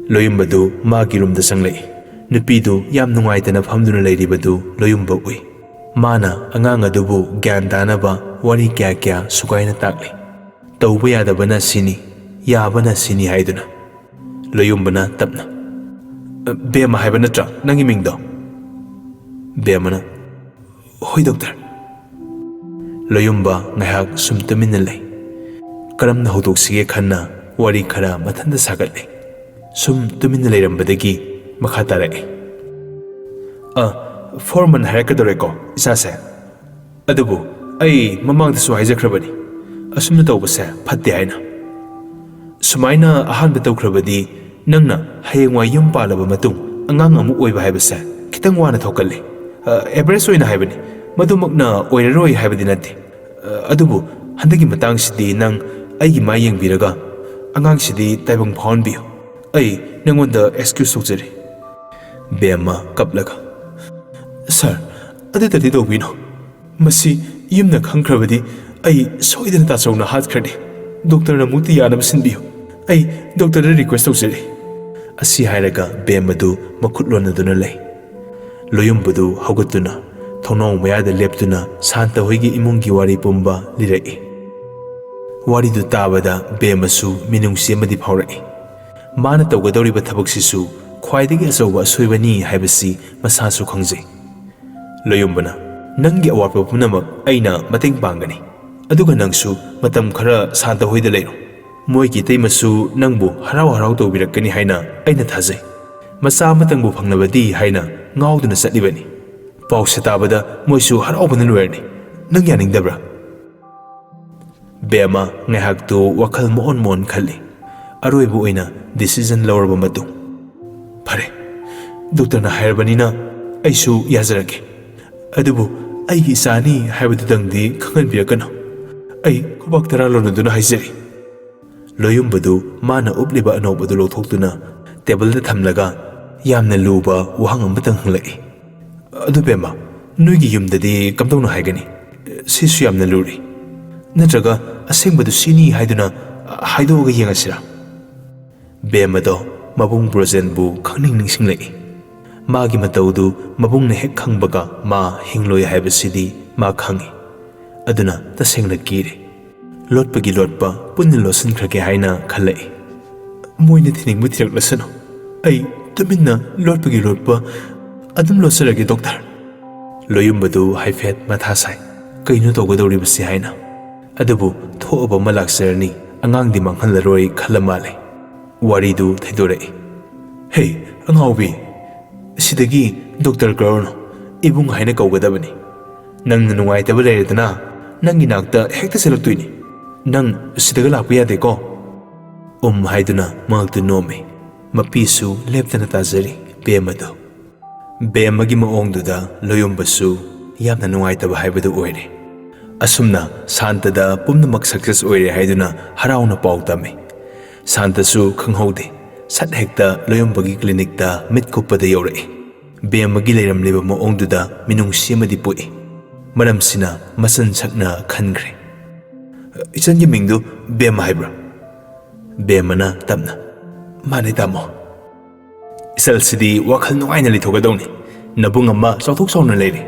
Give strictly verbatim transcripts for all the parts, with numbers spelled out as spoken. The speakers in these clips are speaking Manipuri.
ꯂꯣꯌꯨꯝꯕꯗꯨ ꯃꯥꯒꯤ ꯔꯨꯝꯗ ꯆꯪꯂꯛꯏ꯫ ꯅꯨꯄꯤꯗꯨ ꯌꯥꯝ ꯅꯨꯡꯉꯥꯏꯇꯅ ꯐꯝꯗꯨꯅ ꯂꯩꯔꯤꯕꯗꯨ ꯂꯣꯌꯨꯝꯕ ꯎꯏ꯫ ꯃꯥꯅ ꯑꯉꯥꯡ ꯑꯗꯨꯕꯨ ꯒ꯭ꯌꯥꯟ ꯇꯥꯅꯕ ꯋꯥꯔꯤ ꯀꯌꯥ ꯀꯌꯥ ꯁꯨꯒꯥꯏꯅ ꯇꯥꯛꯂꯤ꯫ ꯇꯧꯕ ꯌꯥꯗꯕꯅ ꯁꯤꯅꯤ, ꯌꯥꯕꯅ ꯁꯤꯅꯤ ꯍꯥꯏꯗꯨꯅ꯫ ꯂꯣꯌꯨꯝꯕꯅ ꯇꯞꯅ, "ꯕꯦꯝꯃ ꯍꯥꯏꯕ ꯅꯠꯇ꯭ꯔꯥ ꯅꯪꯒꯤ ꯃꯤꯡꯗꯣ?" ꯕꯦꯝꯃꯅ, "ꯍꯣꯏ, ꯗꯣꯛꯇꯔ꯫" ꯂꯣꯌꯨꯝꯕ ꯉꯥꯏꯍꯥꯛ ꯁꯨꯝ ꯇꯨꯃꯤꯟꯅ ꯂꯩ꯫ ꯀꯔꯝꯅ ꯍꯧꯗꯣꯛꯁꯤꯒꯦ ꯈꯟꯅ ꯋꯥꯔꯤ ꯈꯔ ꯃꯊꯟꯇ ꯁꯥꯒꯠꯂꯤ꯫ ꯁꯨꯝ ꯇꯨꯃꯤꯟꯅ ꯂꯩꯔꯝꯕꯗꯒꯤ ꯃꯈꯥ ꯇꯥꯔꯛꯏ꯫ "ꯑ, ꯐꯣꯔꯃꯟ ꯍꯥꯏꯔꯛꯀꯗꯧꯔꯦꯀꯣ, ꯏꯆꯥꯁꯦ꯫ ꯑꯗꯨꯕꯨ ꯑꯩ ꯃꯃꯥꯡꯗꯁꯨ ꯍꯥꯏꯖꯈ꯭ꯔꯕꯅꯤ, ꯑꯁꯨꯝꯅ ꯇꯧꯕꯁꯦ ꯐꯠꯇꯦ ꯍꯥꯏꯅ꯫ ꯁꯨꯃꯥꯏꯅ ꯑꯍꯥꯟꯕ ꯇꯧꯈ꯭ꯔꯕꯗꯤ ꯅꯪꯅ ꯍꯌꯦꯡꯋꯥꯏ ꯌꯨꯝ ꯄꯥꯜꯂꯕ ꯃꯇꯨꯡ ꯑꯉꯥꯡ ꯑꯃꯨꯛ ꯑꯣꯏꯕ ꯍꯥꯏꯕꯁꯦ ꯈꯤꯇꯪ ꯋꯥꯅ ꯊꯣꯛꯀꯜꯂꯤ꯫ ꯑ, ꯑꯦꯚꯔꯦꯖ ꯑꯣꯏꯅ ꯍꯥꯏꯕꯅꯤ, ꯃꯗꯨꯃꯛꯅ ꯑꯣꯏꯔꯔꯣꯏ ꯍꯥꯏꯕꯗꯤ ꯅꯠꯇꯦ꯫ ꯑ, ꯑꯗꯨꯕꯨ ꯍꯟꯗꯛꯀꯤ ꯃꯇꯥꯡꯁꯤꯗꯤ ꯅꯪ ꯑꯩꯒꯤ ꯃꯥꯏ ꯌꯦꯡꯕꯤꯔꯒ ꯑꯉꯥꯡꯁꯤꯗꯤ ꯇꯥꯏꯕꯪ ꯐꯥꯎꯍꯟꯕꯤꯌꯨ꯫ ꯑꯩ ꯅꯪꯉꯣꯟꯗ ꯑꯦꯛꯁꯀ꯭ꯌꯨꯁ ꯇꯧꯖꯔꯤ꯫" ꯕꯦꯝꯃ ꯀꯞꯂꯒ, "ꯁꯥꯔ, ꯑꯗꯨꯗꯗꯤ ꯇꯧꯕꯤꯅꯣ꯫ ꯃꯁꯤ ꯌꯨꯝꯅ ꯈꯪꯈ꯭ꯔꯕꯗꯤ ꯑꯩ ꯁꯣꯏꯗꯅ ꯇꯥꯆꯧꯅ ꯍꯥꯠꯈ꯭ꯔꯅꯤ꯫ ꯗꯣꯛꯇꯔꯅ ꯑꯃꯨꯛꯇ ꯌꯥꯅꯕ ꯁꯤꯟꯕꯤꯌꯨ꯫ ꯑꯩ ꯗꯣꯛꯇꯔꯗ ꯔꯤꯀ꯭ꯋꯦꯁ ꯇꯧꯖꯔꯤ꯫" ꯑꯁꯤ ꯍꯥꯏꯔꯒ ꯕꯦꯝ ꯑꯗꯨ ꯃꯈꯨꯠ ꯂꯣꯟꯅꯗꯨꯅ ꯂꯩ꯫ ꯂꯣꯌꯨꯝꯕꯗꯨ ꯍꯧꯒꯠꯇꯨꯅ ꯊꯣꯡꯅꯥꯎ ꯃꯌꯥꯗ ꯂꯦꯞꯇꯨꯅ ꯁꯥꯟꯇ ꯍꯣꯏꯒꯤ ꯏꯃꯨꯡꯒꯤ ꯋꯥꯔꯤ ꯄꯨꯝꯕ ꯂꯤꯔꯛꯏ꯫ ꯋꯥꯔꯤꯗꯨ ꯇꯥꯕꯗ ꯕꯦꯝꯃꯁꯨ ꯃꯤꯅꯨꯡꯁꯤ ꯑꯃꯗꯤ ꯐꯥꯎꯔꯛꯏ꯫ ꯃꯥꯅ ꯇꯧꯒꯗꯧꯔꯤꯕ ꯊꯕꯛꯁꯤꯁꯨ ꯈ꯭ꯋꯥꯏꯗꯒꯤ ꯑꯆꯧꯕ ꯑꯁꯣꯏꯕꯅꯤ ꯍꯥꯏꯕꯁꯤ ꯃꯁꯥꯁꯨ ꯈꯪꯖꯩ꯫ ꯂꯣꯌꯨꯝꯕꯅ, "ꯅꯪꯒꯤ ꯑꯋꯥꯠꯄ ꯄꯨꯝꯅꯃꯛ ꯑꯩꯅ ꯃꯇꯦꯡ ꯄꯥꯡꯒꯅꯤ꯫ ꯑꯗꯨꯒ ꯅꯪꯁꯨ ꯃꯇꯝ ꯈꯔ ꯁꯥꯟꯇ ꯍꯣꯏꯗ ꯂꯩꯔꯣ꯫ ꯃꯣꯏꯒꯤ ꯏꯇꯩꯃꯁꯨ ꯅꯪꯕꯨ ꯍꯔꯥꯎ ꯍꯔꯥꯎ ꯇꯧꯕꯤꯔꯛꯀꯅꯤ ꯍꯥꯏꯅ ꯑꯩꯅ ꯊꯥꯖꯩ꯫ ꯃꯆꯥ ꯑꯃꯇꯪꯕꯨ ꯐꯪꯂꯕꯗꯤ ꯍꯥꯏꯅ ꯉꯥꯎꯗꯨꯅ ꯆꯠꯂꯤꯕꯅꯤ꯫ ꯄꯥꯎꯁꯦ ꯇꯥꯕꯗ ꯃꯣꯏꯁꯨ ꯍꯔꯥꯎꯕꯅ ꯂꯣꯏꯔꯅꯤ꯫ ꯅꯪ ꯌꯥꯅꯤꯡꯗꯕ꯭ꯔꯥ?" ꯕꯦꯝꯃ ꯉꯥꯏꯍꯥꯛꯇꯨ ꯋꯥꯈꯜ ꯃꯑꯣꯟ ꯃꯑꯣꯟ ꯈꯜꯂꯤ꯫ ꯑꯔꯣꯏꯕ ꯑꯣꯏꯅ ꯗꯤꯁꯤꯖꯟ ꯂꯧꯔꯕ ꯃꯇꯨꯡ, "ꯐꯔꯦ, ꯗꯣꯛꯇꯔꯅ ꯍꯥꯏꯔꯕꯅꯤꯅ ꯑꯩꯁꯨ ꯌꯥꯖꯔꯒꯦ꯫ ꯑꯗꯨꯕꯨ ꯑꯩꯒꯤ ꯏꯆꯥꯅꯤ ꯍꯥꯏꯕꯗꯨꯗꯪꯗꯤ ꯈꯪꯍꯟꯕꯤꯔꯛꯀꯅꯨ꯫ ꯑꯩ ꯈꯨꯕꯥꯛ ꯇꯔꯥ ꯂꯣꯟꯅꯗꯨꯅ ꯍꯥꯏꯖꯔꯤ꯫" ꯂꯣꯌꯨꯝꯕꯗꯨ ꯃꯥꯅ ꯎꯞꯂꯤꯕ ꯑꯅꯣꯞ ꯑꯗꯨ ꯂꯧꯊꯣꯛꯇꯨꯅ ꯇꯦꯕꯜꯗ ꯊꯝꯂꯒ ꯌꯥꯝꯅ ꯂꯨꯕ ꯋꯥꯍꯪ ꯑꯃꯇꯪ ꯍꯪꯂꯛꯏ꯫ "ꯑꯗꯨ ꯕꯦꯝꯃ, ꯅꯣꯏꯒꯤ ꯌꯨꯝꯗꯗꯤ ꯀꯝꯗꯧꯅ ꯍꯥꯏꯒꯅꯤ? ꯁꯤꯁꯨ ꯌꯥꯝꯅ ꯂꯨꯔꯤ꯫ ꯅꯠꯇ꯭ꯔꯒ ꯑꯁꯦꯡꯕꯗꯨ ꯁꯤꯅꯤ ꯍꯥꯏꯗꯨꯅ ꯍꯥꯏꯗꯣꯛꯑꯒ ꯌꯦꯡꯉꯁꯤꯔꯥ?" ꯕꯦꯝꯃꯗꯣ ꯃꯕꯨꯡ ꯕ꯭ꯔꯣꯖꯦꯟꯕꯨ ꯈꯪꯅꯤꯡ ꯅꯤꯡꯁꯤꯡꯂꯛꯏ꯫ ꯃꯥꯒꯤ ꯃꯇꯧꯗꯨ ꯃꯕꯨꯡꯅ ꯍꯦꯛ ꯈꯪꯕꯒ ꯃꯥ ꯍꯤꯡꯂꯣꯏ ꯍꯥꯏꯕꯁꯤꯗꯤ ꯃꯥ ꯈꯪꯏ꯫ ꯑꯗꯨꯅ ꯇꯁꯦꯡꯅ ꯀꯤꯔꯦ꯫ ꯂꯣꯠꯄꯒꯤ ꯂꯣꯠꯄ ꯄꯨꯟꯅ ꯂꯣꯠꯁꯤꯟꯈ꯭ꯔꯒꯦ ꯍꯥꯏꯅ ꯈꯜꯂꯛꯏ꯫ "ꯃꯣꯏꯅ ꯊꯤꯅꯤꯡꯕ ꯊꯤꯔꯛꯂꯁꯅꯨ, ꯑꯩ ꯇꯨꯃꯤꯟꯅ ꯂꯣꯠꯄꯒꯤ ꯂꯣꯠꯄ ꯑꯗꯨꯝ ꯂꯣꯠꯆꯔꯒꯦ, ꯗꯣꯛꯇꯔ꯫" ꯂꯣꯌꯨꯝꯕꯗꯨ ꯍꯥꯏꯐꯦꯠ ꯃꯊꯥ ꯁꯥꯏ꯫ ꯀꯩꯅꯣ ꯇꯧꯒꯗꯧꯔꯤꯕꯁꯤ ꯍꯥꯏꯅ꯫ ꯑꯗꯨꯕꯨ ꯊꯣꯛꯑꯕ ꯑꯃ ꯂꯥꯛꯆꯔꯅꯤ, ꯑꯉꯥꯡꯗꯤ ꯃꯥꯡꯍꯜꯂꯔꯣꯏ ꯈꯜꯂ ꯃꯥꯜꯂꯦ꯫ ꯋꯥꯔꯤꯗꯨ ꯊꯩꯗꯣꯔꯛꯏ꯫ "ꯍꯦ, ꯑꯉꯥꯎꯕꯤ, ꯁꯤꯗꯒꯤ ꯗꯣꯛꯇꯔ ꯀꯧꯔꯅꯨ, ꯏꯕꯨꯡ ꯍꯥꯏꯅ ꯀꯧꯒꯗꯕꯅꯤ꯫ ꯅꯪꯅ ꯅꯨꯡꯉꯥꯏꯇꯕ ꯂꯩꯔꯗꯅ ꯅꯪꯒꯤ ꯅꯥꯛꯇ ꯍꯦꯛꯇ ꯆꯦꯜꯂꯛꯇꯣꯏꯅꯤ꯫ ꯅꯪ ꯁꯤꯗꯒ ꯂꯥꯛꯄ ꯌꯥꯗꯦꯀꯣ?" ꯎꯝ ꯍꯥꯏꯗꯨꯅ ꯃꯉꯛꯇꯨ ꯅꯣꯝꯃꯤ꯫ ꯃꯄꯤꯁꯨ ꯂꯦꯞꯇꯅ ꯇꯥꯖꯔꯤ ꯕꯦꯝꯃꯗꯨ꯫ ꯕꯦꯝꯃꯒꯤ ꯃꯑꯣꯡꯗꯨꯗ ꯂꯣꯌꯨꯝꯕꯁꯨ ꯌꯥꯝꯅ ꯅꯨꯡꯉꯥꯏꯇꯕ ꯍꯥꯏꯕꯗꯨ ꯑꯣꯏꯔꯦ꯫ ꯑꯁꯨꯝꯅ ꯁꯥꯟꯇꯗ ꯄꯨꯝꯅꯃꯛ success ꯑꯣꯏꯔꯦ ꯍꯥꯏꯗꯨꯅ ꯍꯔꯥꯎꯅ ꯄꯥꯎ ꯇꯝꯃꯤ꯫ ꯁꯥꯟꯇꯁꯨ ꯈꯪꯍꯧꯗꯦ, ꯁꯠ ꯍꯦꯛꯇ ꯂꯣꯌꯨꯝꯕꯒꯤ clinicꯇ ꯃꯤꯠ ꯀꯨꯞꯄꯗ ꯌꯧꯔꯛꯏ꯫ ꯕꯦꯝꯃꯒꯤ ꯂꯩꯔꯝꯂꯤꯕ ꯃꯑꯣꯡꯗꯨꯗ ꯃꯤꯅꯨꯡꯁꯤ ꯑꯃꯗꯤ ꯄꯣꯛꯏ꯫ ꯃꯔꯝꯁꯤꯅ ꯃꯆꯟ ꯁꯛꯅ ꯈꯟꯈ꯭ꯔꯦ꯫ "ꯏꯆꯟꯒꯤ ꯃꯤꯡꯗꯨ ꯕꯦꯝꯃ ꯍꯥꯏꯕ꯭ꯔꯥ?" ꯕꯦꯝꯃꯅ ꯇꯞꯅ, "ꯃꯥꯅꯦ, ꯇꯥꯃꯣ꯫" "ꯏꯆꯜꯁꯤꯗꯤ ꯋꯥꯈꯜ ꯅꯨꯡꯉꯥꯏꯅ ꯂꯩꯊꯣꯛꯀꯗꯧꯅꯤ꯫ ꯅꯕꯨꯡ ꯑꯃ ꯆꯥꯎꯊꯣꯛ ꯆꯥꯎꯅ ꯂꯩꯔꯦ꯫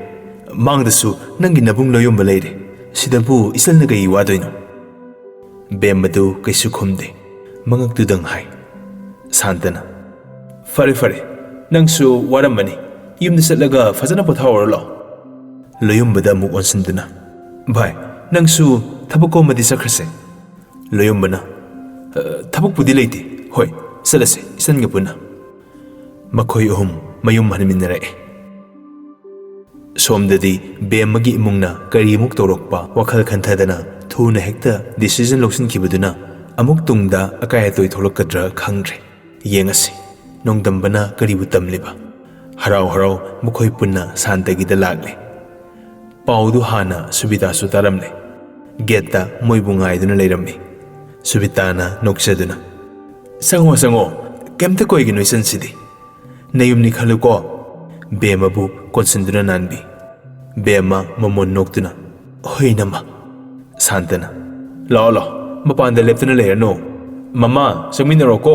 ꯃꯥꯡꯗꯁꯨ ꯅꯪꯒꯤ ꯅꯕꯨꯡ ꯂꯣꯌꯣꯝꯕ ꯂꯩꯔꯦ꯫ ꯁꯤꯗꯕꯨ ꯏꯆꯜꯅ ꯀꯩ ꯋꯥꯗꯣꯏꯅꯣ?" ꯕꯦꯝꯃꯗꯨ ꯀꯩꯁꯨ ꯈꯨꯝꯗꯦ꯫ ꯃꯉꯛꯇꯨꯗꯪ ꯍꯥꯏ꯫ ꯁꯥꯟꯇꯅ, "ꯐꯔꯦ, ꯐꯔꯦ꯫ ꯅꯪꯁꯨ ꯋꯥꯔꯝꯃꯅꯤ꯫ ꯌꯨꯝꯗ ꯆꯠꯂꯒ ꯐꯖꯅ ꯄꯣꯊꯥꯍꯧꯔꯣ ꯂꯥꯛꯑꯣ꯫" ꯂꯣꯌꯨꯝꯕꯗ ꯑꯃꯨꯛ ꯑꯣꯟꯁꯤꯟꯗꯨꯅ, "ꯚꯥꯏ, ꯅꯪꯁꯨ ꯊꯕꯛ ꯀꯣꯝꯃꯗꯤ ꯆꯠꯈ꯭ꯔꯁꯦ꯫" ꯂꯣꯌꯨꯝꯕꯅ, "ꯑ, ꯊꯕꯛꯄꯨꯗꯤ ꯂꯩꯇꯦ꯫ ꯍꯣꯏ, ꯆꯠꯂꯁꯦ, ꯏꯆꯟꯒ ꯄꯨꯟꯅ꯫" ꯃꯈꯣꯏ ꯑꯍꯨꯝ ꯃꯌꯨꯝ ꯍꯟꯃꯤꯟꯅꯔꯛꯑꯦ꯫ ꯁꯣꯝꯗꯗꯤ ꯕꯦꯝꯃꯒꯤ ꯏꯃꯨꯡꯅ ꯀꯔꯤꯃꯨꯛ ꯇꯧꯔꯛꯄ ꯋꯥꯈꯜ ꯈꯟꯊꯗꯅ ꯊꯨꯅ ꯍꯦꯛꯇ decision ꯂꯧꯁꯤꯟꯈꯤꯕꯗꯨꯅ ꯑꯃꯨꯛ ꯇꯨꯡꯗ ꯑꯀꯥꯏ ꯑꯇꯣꯏ ꯊꯣꯛꯂꯛꯀꯗ꯭ꯔꯥ ꯈꯪꯗ꯭ꯔꯦ꯫ ꯌꯦꯡꯉꯁꯤ, ꯅꯣꯡꯗꯝꯕꯅ ꯀꯔꯤꯕꯨ ꯇꯝꯂꯤꯕ꯫ ꯍꯔꯥꯎ ꯍꯔꯥꯎ ꯃꯈꯣꯏ ꯄꯨꯟꯅ ꯁꯥꯟꯇꯒꯤꯗ ꯂꯥꯛꯂꯦ꯫ ꯄꯥꯎꯗꯨ ꯍꯥꯟꯅ ꯁꯨꯕꯤꯇꯥꯁꯨ ꯇꯥꯔꯝꯂꯦ꯫ ꯒꯦꯠꯇ ꯃꯣꯏꯕꯨ ꯉꯥꯏꯗꯨꯅ ꯂꯩꯔꯝꯃꯤ꯫ ꯁꯨꯕꯤꯇꯥꯅ ꯅꯣꯛꯆꯗꯨꯅ, "ꯆꯪꯉꯣ, ꯆꯪꯉꯣ, ꯀꯩꯝꯇ ꯀꯣꯏꯒꯅꯨ ꯏꯆꯟꯁꯤꯗꯤ꯫ ꯅꯌꯨꯝꯅꯤ ꯈꯜꯂꯨꯀꯣ꯫" ꯕꯦꯝꯃꯕꯨ ꯀꯣꯟꯁꯤꯟꯗꯨꯅ ꯅꯥꯟꯕꯤ꯫ ꯕꯦꯝꯃ ꯃꯃꯣꯟ ꯅꯣꯛꯇꯨꯅ, "ꯍꯣꯏ ꯏꯅꯝꯃ꯫" ꯁꯥꯟꯇꯅ, "ꯂꯥꯛꯑꯣ, ꯂꯥꯛꯑꯣ, ꯃꯄꯥꯟꯗ ꯂꯦꯞꯇꯨꯅ ꯂꯩꯔꯅꯨ꯫ ꯃꯃꯥ, ꯆꯪꯃꯤꯟꯅꯔꯣꯀꯣ꯫"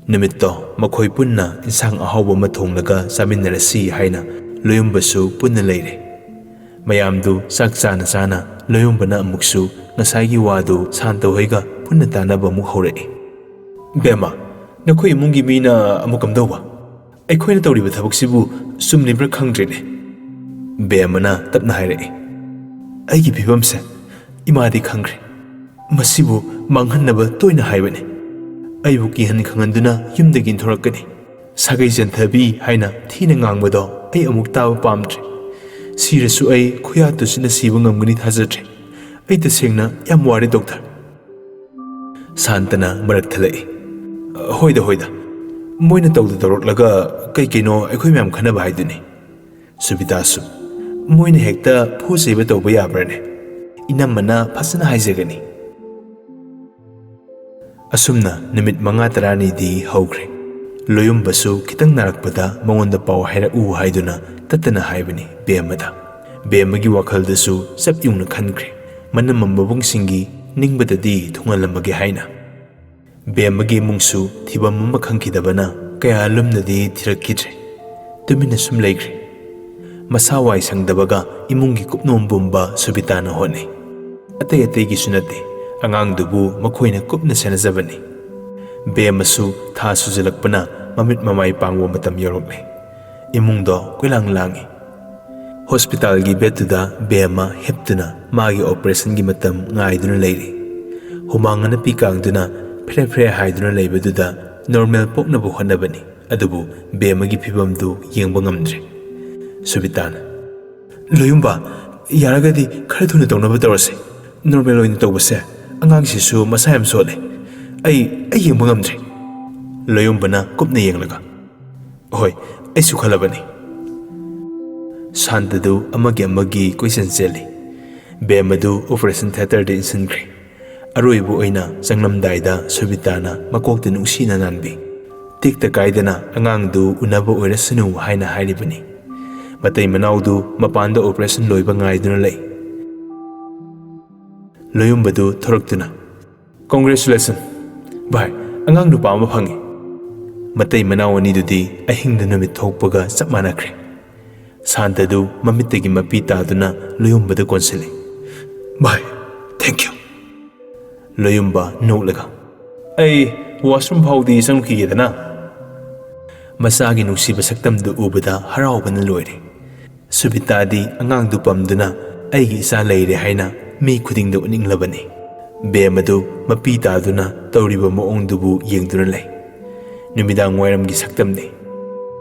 ꯅꯨꯃꯤꯠꯇꯣ ꯃꯈꯣꯏ ꯄꯨꯟꯅ ꯏꯟꯁꯥꯡ ꯑꯍꯥꯎꯕ ꯑꯃ ꯊꯣꯡꯂꯒ ꯆꯥꯃꯤꯟꯅꯔꯁꯤ ꯍꯥꯏꯅ ꯂꯣꯌꯨꯝꯕꯁꯨ ꯄꯨꯟꯅ ꯂꯩꯔꯦ꯫ ꯃꯌꯥꯝꯗꯨ ꯆꯥꯛ ꯆꯥꯅ ꯆꯥꯅ ꯂꯣꯌꯨꯝꯕꯅ ꯑꯃꯨꯛꯁꯨ ꯉꯁꯥꯏꯒꯤ ꯋꯥꯗꯨ ꯁꯥꯟꯇ ꯍꯣꯏꯒ ꯄꯨꯟꯅ ꯇꯥꯟꯅꯕ ꯑꯃꯨꯛ ꯍꯧꯔꯛꯏ꯫ "ꯕꯦꯝꯃ, ꯅꯈꯣꯏ ꯏꯃꯨꯡꯒꯤ ꯃꯤꯅ ꯑꯃꯨꯛ ꯀꯝꯗꯧꯕ? ꯑꯩꯈꯣꯏꯅ ꯇꯧꯔꯤꯕ ꯊꯕꯛꯁꯤꯕꯨ ꯆꯨꯝꯂꯤꯕ꯭ꯔꯥ ꯈꯪꯗ꯭ꯔꯦꯅꯦ꯫" ꯕꯦꯝꯃꯅ ꯇꯞꯅ ꯍꯥꯏꯔꯛꯏ꯫ "ꯑꯩꯒꯤ ꯐꯤꯕꯝꯁꯦ ꯏꯃꯥꯗꯤ ꯈꯪꯈ꯭ꯔꯦ꯫ ꯃꯁꯤꯕꯨ ꯃꯥꯡꯍꯟꯅꯕ ꯇꯣꯏꯅ ꯍꯥꯏꯕꯅꯤ꯫ ꯑꯩꯕꯨ ꯀꯤꯍꯟ ꯈꯪꯍꯟꯗꯨꯅ ꯌꯨꯝꯗꯒꯤ ꯏꯟꯊꯣꯔꯛꯀꯅꯤ꯫ ꯁꯥꯒꯩ ꯆꯟꯊꯕꯤ ꯍꯥꯏꯅ ꯊꯤꯅ ꯉꯥꯡꯕꯗꯣ ꯑꯩ ꯑꯃꯨꯛ ꯇꯥꯕ ꯄꯥꯝꯗ꯭ꯔꯦ꯫ ꯁꯤꯔꯁꯨ ꯑꯩ ꯈꯨꯌꯥ ꯇꯨꯁꯤꯟꯅ ꯁꯤꯕ ꯉꯝꯒꯅꯤ ꯊꯥꯖꯗ꯭ꯔꯦ꯫ ꯑꯩ ꯇꯁꯦꯡꯅ ꯌꯥꯝ ꯋꯥꯔꯦ, ꯗꯣꯛꯇꯔ꯫" ꯁꯥꯟꯇꯅ ꯃꯔꯛ ꯊꯠꯂꯛꯏ꯫ "ꯍꯣꯏꯗ, ꯍꯣꯏꯗ꯫ ꯃꯣꯏꯅ ꯇꯧꯗ ꯇꯧꯔꯛꯂꯒ ꯀꯩ ꯀꯩꯅꯣ ꯑꯩꯈꯣꯏ ꯃꯌꯥꯝ ꯈꯟꯅꯕ ꯍꯥꯏꯗꯨꯅꯤ꯫" ꯁꯨꯕꯤꯇꯥꯁꯨ, "ꯃꯣꯏꯅ ꯍꯦꯛꯇ ꯐꯨ ꯆꯩꯕ ꯇꯧꯕ ꯌꯥꯕ꯭ꯔꯅꯦ? ꯏꯅꯝꯃꯅ ꯐꯖꯅ ꯍꯥꯏꯖꯒꯅꯤ꯫" ꯑꯁꯨꯝꯅ ꯅꯨꯃꯤꯠ ꯃꯉꯥ ꯇꯔꯥꯅꯤꯗꯤ ꯍꯧꯈ꯭ꯔꯦ꯫ ꯂꯣꯌꯨꯝꯕꯁꯨ ꯈꯤꯇꯪ ꯅꯥꯔꯛꯄꯗ ꯃꯉꯣꯟꯗ ꯄꯥꯎ ꯍꯥꯏꯔꯛꯎ ꯍꯥꯏꯗꯨꯅ ꯇꯠꯇꯅ ꯍꯥꯏꯕꯅꯤ ꯕꯦꯝꯃꯗ꯫ ꯕꯦꯝꯃꯒꯤ ꯋꯥꯈꯜꯗꯁꯨ ꯆꯞ ꯌꯨꯡꯅ ꯈꯟꯈ꯭ꯔꯦ꯫ ꯃꯅꯝꯃ ꯃꯕꯨꯡꯁꯤꯡꯒꯤ ꯅꯤꯡꯕꯗꯗꯤ ꯊꯨꯡꯍꯜꯂꯝꯃꯒꯦ ꯍꯥꯏꯅ꯫ ꯕꯦꯝꯃꯒꯤ ꯏꯃꯨꯡꯁꯨ ꯊꯤꯐꯝ ꯑꯃ ꯈꯪꯈꯤꯗꯕꯅ ꯀꯌꯥ ꯂꯨꯝꯅꯗꯤ ꯊꯤꯔꯛꯈꯤꯗ꯭ꯔꯦ꯫ ꯇꯨꯃꯤꯟꯅ ꯁꯨꯝ ꯂꯩꯈ꯭ꯔꯦ꯫ ꯃꯁꯥ ꯋꯥꯏ ꯁꯪꯗꯕꯒ ꯏꯃꯨꯡꯒꯤ ꯀꯨꯞꯅꯣꯝ ꯄꯨꯝꯕ ꯁꯨꯕꯤꯇꯥꯅ ꯍꯣꯠꯅꯩ꯫ ꯑꯇꯩ ꯑꯇꯩꯒꯤꯁꯨ ꯅꯠꯇꯦ, ꯑꯉꯥꯡꯗꯨꯕꯨ ꯃꯈꯣꯏꯅ ꯀꯨꯞꯅ ꯁꯦꯟꯅꯖꯕꯅꯤ꯫ ꯕꯦꯝꯃꯁꯨ ꯊꯥ ꯁꯨꯖꯜꯂꯛꯄꯅ ꯃꯃꯤꯠ ꯃꯃꯥꯏ ꯄꯥꯡꯕ ꯃꯇꯝ ꯌꯧꯔꯛꯂꯦ꯫ ꯏꯃꯨꯡꯗꯣ ꯀꯣꯏꯂꯥꯡ ꯂꯥꯡꯏ꯫ ꯍꯣꯁꯄꯤꯇꯥꯜꯒꯤ ꯕꯦꯗꯇꯨꯗ ꯕꯦꯝꯃ ꯍꯤꯞꯇꯨꯅ ꯃꯥꯒꯤ ꯑꯣꯄꯔꯦꯁꯟꯒꯤ ꯃꯇꯝ ꯉꯥꯏꯗꯨꯅ ꯂꯩꯔꯤ꯫ ꯍꯨꯃꯥꯡ ꯑꯅꯞꯄꯤ ꯀꯥꯡꯗꯨꯅ ꯐ꯭ꯔꯦ ꯐ꯭ꯔꯦ ꯍꯥꯏꯗꯨꯅ ꯂꯩꯕꯗꯨꯗ ꯅꯣꯔꯃꯦꯜ ꯄꯣꯛꯅꯕ ꯍꯣꯠꯅꯕꯅꯤ꯫ ꯑꯗꯨꯕꯨ ꯕꯦꯝꯃꯒꯤ ꯐꯤꯕꯝꯗꯨ ꯌꯦꯡꯕ ꯉꯝꯗ꯭ꯔꯦ꯫ ꯁꯨꯕꯤꯇꯥꯅ, "ꯂꯣꯌꯨꯝꯕ, ꯌꯥꯔꯒꯗꯤ ꯈꯔ ꯊꯨꯅ ꯇꯧꯅꯕ ꯇꯧꯔꯁꯦ꯫ ꯅꯣꯔꯃꯦꯜ ꯑꯣꯏꯅ ꯇꯧꯕꯁꯦ ꯑꯉꯥꯡꯁꯤꯁꯨ ꯃꯁꯥ ꯌꯥꯝ ꯁꯣꯜꯂꯦ꯫ ꯑꯩ, ꯑꯩ ꯌꯦꯡꯕ ꯉꯝꯗ꯭ꯔꯦ꯫" ꯂꯣꯌꯨꯝꯕꯅ ꯀꯨꯞꯅ ꯌꯦꯡꯂꯒ, "ꯍꯣꯏ, ꯑꯩꯁꯨ ꯈꯜꯂꯕꯅꯤ꯫" ꯁꯥꯟꯇꯗꯨ ꯑꯃꯒꯤ ꯑꯃꯒꯤ ꯀꯣꯏꯆꯦꯟ ꯆꯦꯜꯂꯤ꯫ ꯕꯦꯝꯃꯗꯨ ꯑꯣꯄꯔꯦꯁꯟ ꯊꯤꯌꯦꯇꯔꯗ ꯏꯟꯁꯤꯟꯈ꯭ꯔꯦ꯫ ꯑꯔꯣꯏꯕ ꯑꯣꯏꯅ ꯆꯪꯂꯝꯗꯥꯏꯗ ꯁꯨꯕꯤꯇꯥꯅ ꯃꯀꯣꯛꯇ ꯅꯨꯡꯁꯤꯅ ꯅꯥꯟꯕꯤ꯫ "ꯇꯦꯛꯇ ꯀꯥꯏꯗꯅ ꯑꯉꯥꯡꯗꯨ ꯎꯅꯕ ꯑꯣꯏꯔꯁꯅꯨ" ꯍꯥꯏꯅ ꯍꯥꯏꯔꯤꯕꯅꯤ꯫ ꯃꯇꯩ ꯃꯅꯥꯎꯗꯨ ꯃꯄꯥꯟꯗ ꯑꯣꯄꯔꯦꯁꯟ ꯂꯣꯏꯕ ꯉꯥꯏꯗꯨꯅ ꯂꯩ꯫ ꯂꯣꯌꯨꯝꯕꯗꯨ ꯊꯣꯔꯛꯇꯨꯅ, "ꯀꯣꯡꯒ꯭ꯔꯦꯆꯨꯂꯦꯁꯟ ꯚꯥꯏ, ꯑꯉꯥꯡ ꯅꯨꯄꯥ ꯑꯃ ꯐꯪꯉꯤ꯫ ꯃꯇꯩ ꯃꯅꯥꯎ ꯑꯅꯤꯗꯨꯗꯤ ꯑꯍꯤꯡꯗ ꯅꯨꯃꯤꯠ ꯊꯣꯛꯄꯒ ꯆꯞ ꯃꯥꯟꯅꯈ꯭ꯔꯦ꯫ ꯁꯥꯟꯇꯗꯨ ꯃꯃꯤꯠꯇꯒꯤ ꯃꯄꯤ ꯇꯥꯗꯨꯅ ꯂꯣꯌꯨꯝꯕꯗ ꯀꯣꯟꯁꯤꯜꯂꯤ꯫ "ꯚꯥꯏ, thank you!" ꯂꯣꯌꯨꯝꯕ ꯅꯣꯛꯂꯒ, "ꯑꯩ washroom ꯐꯥꯎꯗꯤ ꯆꯪꯉꯨꯈꯤꯒꯦꯗꯅ?" ꯃꯆꯥꯒꯤ ꯅꯨꯡꯁꯤꯕ ꯁꯛꯇꯝꯗꯨ ꯎꯕꯗ ꯍꯔꯥꯎꯕꯅ ꯂꯣꯏꯔꯦ꯫ ꯁꯨꯕꯤꯇꯥꯗꯤ ꯑꯉꯥꯡꯗꯨ ꯄꯝꯗꯨꯅ "ꯑꯩꯒꯤ ꯏꯆꯥ ꯂꯩꯔꯦ" ꯍꯥꯏꯅ ꯃꯤ ꯈꯨꯗꯤꯡꯗ ꯎꯠꯅꯤꯡꯂꯕꯅꯤ꯫ ꯕꯦꯝ ꯑꯗꯨ ꯃꯄꯤ ꯇꯥꯗꯨꯅ ꯇꯧꯔꯤꯕ ꯃꯑꯣꯡꯗꯨꯕꯨ ꯌꯦꯡꯗꯨꯅ ꯂꯩ꯫ ꯅꯨꯃꯤꯗꯥꯡ ꯋꯥꯏꯔꯝꯒꯤ ꯁꯛꯇꯝꯅꯤ꯫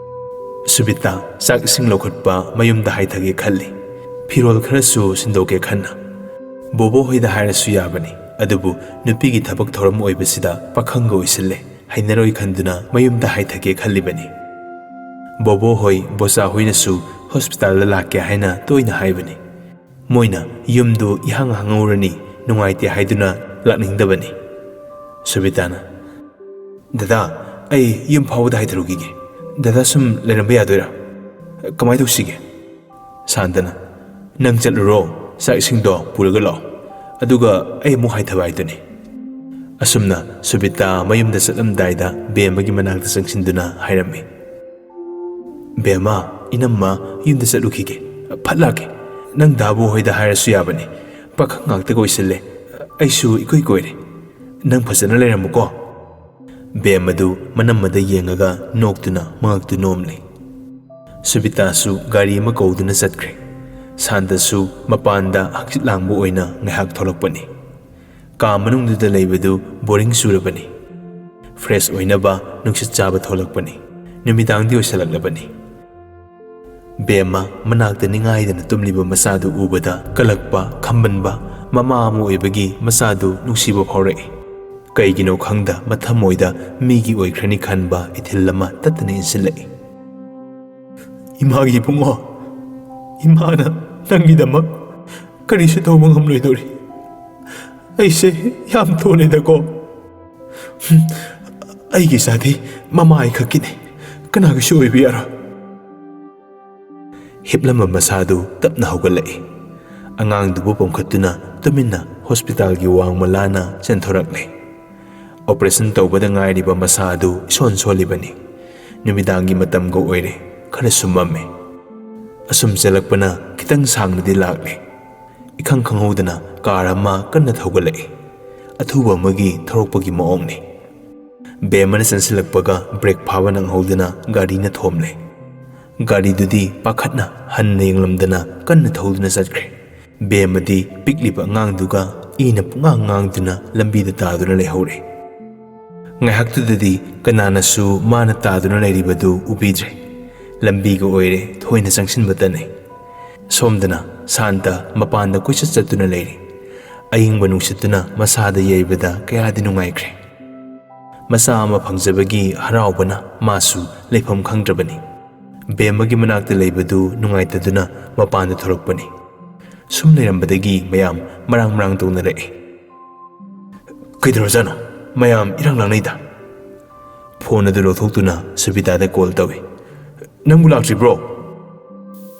ꯁꯨꯕꯤꯇꯥ ꯆꯥꯛ ꯏꯁꯤꯡ ꯂꯧꯈꯠꯄ ꯃꯌꯨꯝꯗ ꯍꯥꯏꯊꯒꯦ ꯈꯜꯂꯤ꯫ ꯐꯤꯔꯣꯜ ꯈꯔꯁꯨ ꯁꯤꯟꯗꯣꯛꯀꯦ ꯈꯟꯅ꯫ "ꯕꯣꯕꯣ ꯍꯣꯏꯗ ꯍꯥꯏꯔꯁꯨ ꯌꯥꯕꯅꯤ, ꯑꯗꯨꯕꯨ ꯅꯨꯄꯤꯒꯤ ꯊꯕꯛ ꯊꯧꯔꯝ ꯑꯣꯏꯕꯁꯤꯗ ꯄꯥꯈꯪꯒ ꯑꯣꯏꯁꯤꯜꯂꯦ, ꯍꯩꯅꯔꯣꯏ ꯈꯟꯗꯨꯅ ꯃꯌꯨꯝꯗ ꯍꯥꯏꯊꯒꯦ ꯈꯜꯂꯤꯕꯅꯤ꯫ ꯕꯣꯕꯣ ꯍꯣꯏ, ꯕꯣꯆꯥ ꯍꯣꯏꯅꯁꯨ ꯍꯣꯁꯄꯤꯇꯥꯜꯗ ꯂꯥꯛꯀꯦ ꯍꯥꯏꯅ ꯇꯣꯏꯅ ꯍꯥꯏꯕꯅꯤ꯫ ꯃꯣꯏꯅ ꯌꯨꯝꯗꯨ ꯏꯍꯥꯡ ꯍꯥꯡꯍꯧꯔꯅꯤ, ꯅꯨꯡꯉꯥꯏꯇꯦ ꯍꯥꯏꯗꯨꯅ ꯂꯥꯛꯅꯤꯡꯗꯕꯅꯤ꯫" ꯁꯨꯕꯤꯇꯥꯅ, "ꯗꯗꯥ, ꯑꯩ ꯌꯨꯝ ꯐꯥꯎꯕꯗ ꯍꯥꯏꯊꯔꯨꯈꯤꯒꯦ꯫ ꯗꯗꯥ ꯁꯨꯝ ꯂꯩꯔꯝꯕ ꯌꯥꯗꯣꯏꯔꯥ? ꯀꯃꯥꯏꯅ ꯇꯧꯁꯤꯒꯦ?" ꯁꯥꯟꯇꯅ, "ꯅꯪ ꯆꯠꯂꯨꯔꯣ, ꯆꯥꯛ ꯏꯁꯤꯡꯗꯣ ꯄꯨꯔꯒ ꯂꯥꯛꯑꯣ, ꯑꯗꯨꯒ ꯑꯩ ꯑꯃꯨꯛ ꯍꯥꯏꯊꯕ ꯍꯥꯏꯗꯨꯅꯤ꯫" ꯑꯁꯨꯝꯅ ꯁꯨꯕꯤꯇꯥ ꯃꯌꯨꯝꯗ ꯆꯠꯂꯝꯗꯥꯏꯗ ꯕꯦꯝꯃꯒꯤ ꯃꯅꯥꯛꯇ ꯆꯪꯁꯤꯟꯗꯨꯅ ꯍꯥꯏꯔꯝꯃꯤ, "ꯕꯦꯝꯃ, ꯏꯅꯝꯃ ꯌꯨꯝꯗ ꯆꯠꯂꯨꯈꯤꯒꯦ, ꯐꯠ ꯂꯥꯛꯀꯦ꯫ ꯅꯪ ꯗꯥꯕꯨ ꯍꯣꯏꯗ ꯍꯥꯏꯔꯁꯨ ꯌꯥꯕꯅꯤ, ꯄꯥꯈꯪ ꯉꯥꯛꯇꯒ ꯑꯣꯏꯁꯤꯜꯂꯦ, ꯑꯩꯁꯨ ꯏꯀꯣꯏ ꯀꯣꯏꯔꯦ꯫ ꯅꯪ ꯐꯖꯅ ꯂꯩꯔꯝꯃꯨꯀꯣ꯫" ꯕꯦꯝ ꯑꯗꯨ ꯃꯅꯝꯃꯗ ꯌꯦꯡꯉꯒ ꯅꯣꯛꯇꯨꯅ ꯃꯉꯛꯇꯨ ꯅꯣꯝꯂꯤ꯫ ꯁꯨꯕꯤꯇꯥꯁꯨ ꯒꯥꯔꯤ ꯑꯃ ꯀꯧꯗꯨꯅ ꯆꯠꯈ꯭ꯔꯦ꯫ ꯁꯥꯟꯇꯁꯨ ꯃꯄꯥꯟꯗ ꯍꯛꯆꯤꯠ ꯂꯥꯡꯕ ꯑꯣꯏꯅ ꯉꯥꯏꯍꯥꯛ ꯊꯣꯛꯂꯛꯄꯅꯤ꯫ ꯀꯥ ꯃꯅꯨꯡꯗꯨꯗ ꯂꯩꯕꯗꯨ ꯕꯣꯔꯤꯡ ꯆꯨꯔꯕꯅꯤ꯫ ꯐ꯭ꯔꯦꯁ ꯑꯣꯏꯅꯕ ꯅꯨꯡꯁꯤꯠ ꯆꯥꯕ ꯊꯣꯛꯂꯛꯄꯅꯤ꯫ ꯅꯨꯃꯤꯗꯥꯡꯗꯤ ꯑꯣꯏꯁꯜꯂꯛꯂꯕꯅꯤ꯫ ꯕꯦꯝꯃ ꯃꯅꯥꯛꯇ ꯅꯤꯡꯉꯥꯏꯗꯅ ꯇꯨꯝꯂꯤꯕ ꯃꯆꯥꯗꯨ ꯎꯕꯗ ꯀꯜꯂꯛꯄ, ꯈꯝꯕꯟꯕ, ꯃꯃꯥ ꯑꯃ ꯑꯣꯏꯕꯒꯤ ꯃꯆꯥꯗꯨ ꯅꯨꯡꯁꯤꯕ ꯐꯥꯎꯔꯛꯏ꯫ ꯀꯩꯒꯤꯅꯣ ꯈꯪꯗ ꯃꯊꯃꯣꯏꯗ ꯃꯤꯒꯤ ꯑꯣꯏꯈ꯭ꯔꯅꯤ ꯈꯟꯕ ꯏꯊꯤꯜ ꯑꯃ ꯇꯠꯇꯅ ꯏꯟꯁꯤꯜꯂꯛꯏ꯫ "ꯏꯃꯥꯒꯤ ꯏꯕꯨꯡꯉꯣ, ꯏꯃꯥꯅ ꯅꯪꯒꯤꯗꯃꯛ ꯀꯔꯤꯁꯨ ꯇꯧꯕ ꯉꯝꯂꯣꯏꯗꯧꯔꯤ꯫ ꯑꯩꯁꯦ ꯌꯥꯝ ꯊꯣꯜꯂꯦꯗꯀꯣ꯫ ꯑꯩꯒꯤ ꯏꯆꯥꯗꯤ ꯃꯃꯥ ꯑꯩ ꯈꯛꯀꯤꯅꯤ, ꯀꯅꯥꯒꯤꯁꯨ ꯑꯣꯏꯕ ꯌꯥꯔꯣꯏ꯫" ꯍꯤꯞꯂꯝꯕ ꯃꯁꯥꯗꯨ ꯇꯞꯅ ꯍꯧꯒꯠꯂꯛꯏ꯫ ꯑꯉꯥꯡꯗꯨꯕꯨ ꯄꯣꯝꯈꯠꯇꯨꯅ ꯇꯨꯃꯤꯟꯅ ꯍꯣꯁꯄꯤꯇꯥꯜꯒꯤ ꯋꯥꯡꯃ ꯂꯥꯟꯅ ꯆꯦꯟꯊꯣꯔꯛꯂꯦ꯫ ꯑꯣꯄꯔꯦꯁꯟ ꯇꯧꯕꯗ ꯉꯥꯏꯔꯤꯕ ꯃꯁꯥ ꯑꯗꯨ ꯏꯁꯣꯟ ꯁꯣꯜꯂꯤꯕꯅꯤ꯫ ꯅꯨꯃꯤꯗꯥꯡꯒꯤ ꯃꯇꯝꯒ ꯑꯣꯏꯔꯦ, ꯈꯔꯁꯨ ꯃꯝꯃꯦ꯫ ꯑꯁꯨꯝ ꯆꯦꯜꯂꯛꯄꯅ ꯈꯤꯇꯪ ꯁꯥꯡꯅꯗꯤ ꯂꯥꯛꯂꯦ꯫ ꯏꯈꯪ ꯈꯪꯍꯧꯗꯅ ꯀꯥꯔ ꯑꯃ ꯀꯟꯅ ꯊꯧꯒꯠꯂꯛꯏ꯫ ꯑꯊꯨꯕ ꯑꯃꯒꯤ ꯊꯧꯔꯛꯄꯒꯤ ꯃꯑꯣꯡꯅꯤ꯫ ꯕꯦꯝꯃꯅ ꯆꯪꯁꯤꯜꯂꯛꯄꯒ ꯕ꯭ꯔꯦꯛ ꯐꯥꯕ ꯅꯪꯍꯧꯗꯅ ꯒꯥꯔꯤꯅ ꯊꯣꯝꯂꯦ꯫ ꯒꯥꯔꯤꯗꯨꯗꯤ ꯄꯥꯈꯠꯅ ꯍꯟꯅ ꯌꯦꯡꯂꯝꯗꯅ ꯀꯟꯅ ꯊꯧꯗꯨꯅ ꯆꯠꯈ꯭ꯔꯦ꯫ ꯕꯦꯝꯃꯗꯤ ꯄꯤꯛꯂꯤꯕ ꯑꯉꯥꯡꯗꯨꯒ ꯏꯅ ꯄꯨꯡꯉꯥꯡ ꯉꯥꯡꯗꯨꯅ ꯂꯝꯕꯤꯗ ꯇꯥꯗꯨꯅ ꯂꯩꯍꯧꯔꯦ꯫ ꯉꯥꯏꯍꯥꯛꯇꯨꯗꯗꯤ ꯀꯅꯥꯅꯁꯨ ꯃꯥꯅ ꯇꯥꯗꯨꯅ ꯂꯩꯔꯤꯕꯗꯨ ꯎꯕꯤꯗ꯭ꯔꯦ꯫ ꯂꯝꯕꯤꯒ ꯑꯣꯏꯔꯦ ꯊꯣꯏꯅ ꯆꯪꯁꯤꯟꯕ ꯇꯟꯅꯩ꯫ ꯁꯣꯝꯗꯅ ꯁꯥꯟꯇ ꯃꯄꯥꯟꯗ ꯀꯣꯏꯆꯠ ꯆꯠꯇꯨꯅ ꯂꯩꯔꯤ꯫ ꯑꯏꯪꯕ ꯅꯨꯡꯁꯤꯠꯇꯨꯅ ꯃꯁꯥꯗ ꯌꯩꯕꯗ ꯀꯌꯥꯗꯤ ꯅꯨꯡꯉꯥꯏꯈ꯭ꯔꯦ꯫ ꯃꯆꯥ ꯑꯃ ꯐꯪꯖꯕꯒꯤ ꯍꯔꯥꯎꯕꯅ ꯃꯥꯁꯨ ꯂꯩꯐꯝ ꯈꯪꯗ꯭ꯔꯕꯅꯤ꯫ ꯕꯦꯝꯃꯒꯤ ꯃꯅꯥꯛꯇ ꯂꯩꯕꯗꯨ ꯅꯨꯡꯉꯥꯏꯇꯗꯨꯅ ꯃꯄꯥꯟꯗ ꯊꯣꯔꯛꯄꯅꯤ꯫ ꯁꯨꯝ ꯂꯩꯔꯝꯕꯗꯒꯤ ꯃꯌꯥꯝ ꯃꯔꯥꯡ ꯃꯔꯥꯡ ꯇꯧꯅꯔꯛꯏ꯫ "ꯀꯩꯗꯧꯔꯖꯥꯠꯅꯣ? ꯃꯌꯥꯝ ꯏꯔꯥꯡ ꯂꯥꯡꯅꯩꯗ?" ꯐꯣꯟ ꯑꯗꯨ ꯂꯧꯊꯣꯛꯇꯨꯅ ꯁꯨꯕꯤꯗꯥꯗ ꯀꯣꯜ ꯇꯧꯏ꯫ "ꯅꯪꯕꯨ ꯂꯥꯛꯇ꯭ꯔꯤꯕ꯭ꯔꯣ?"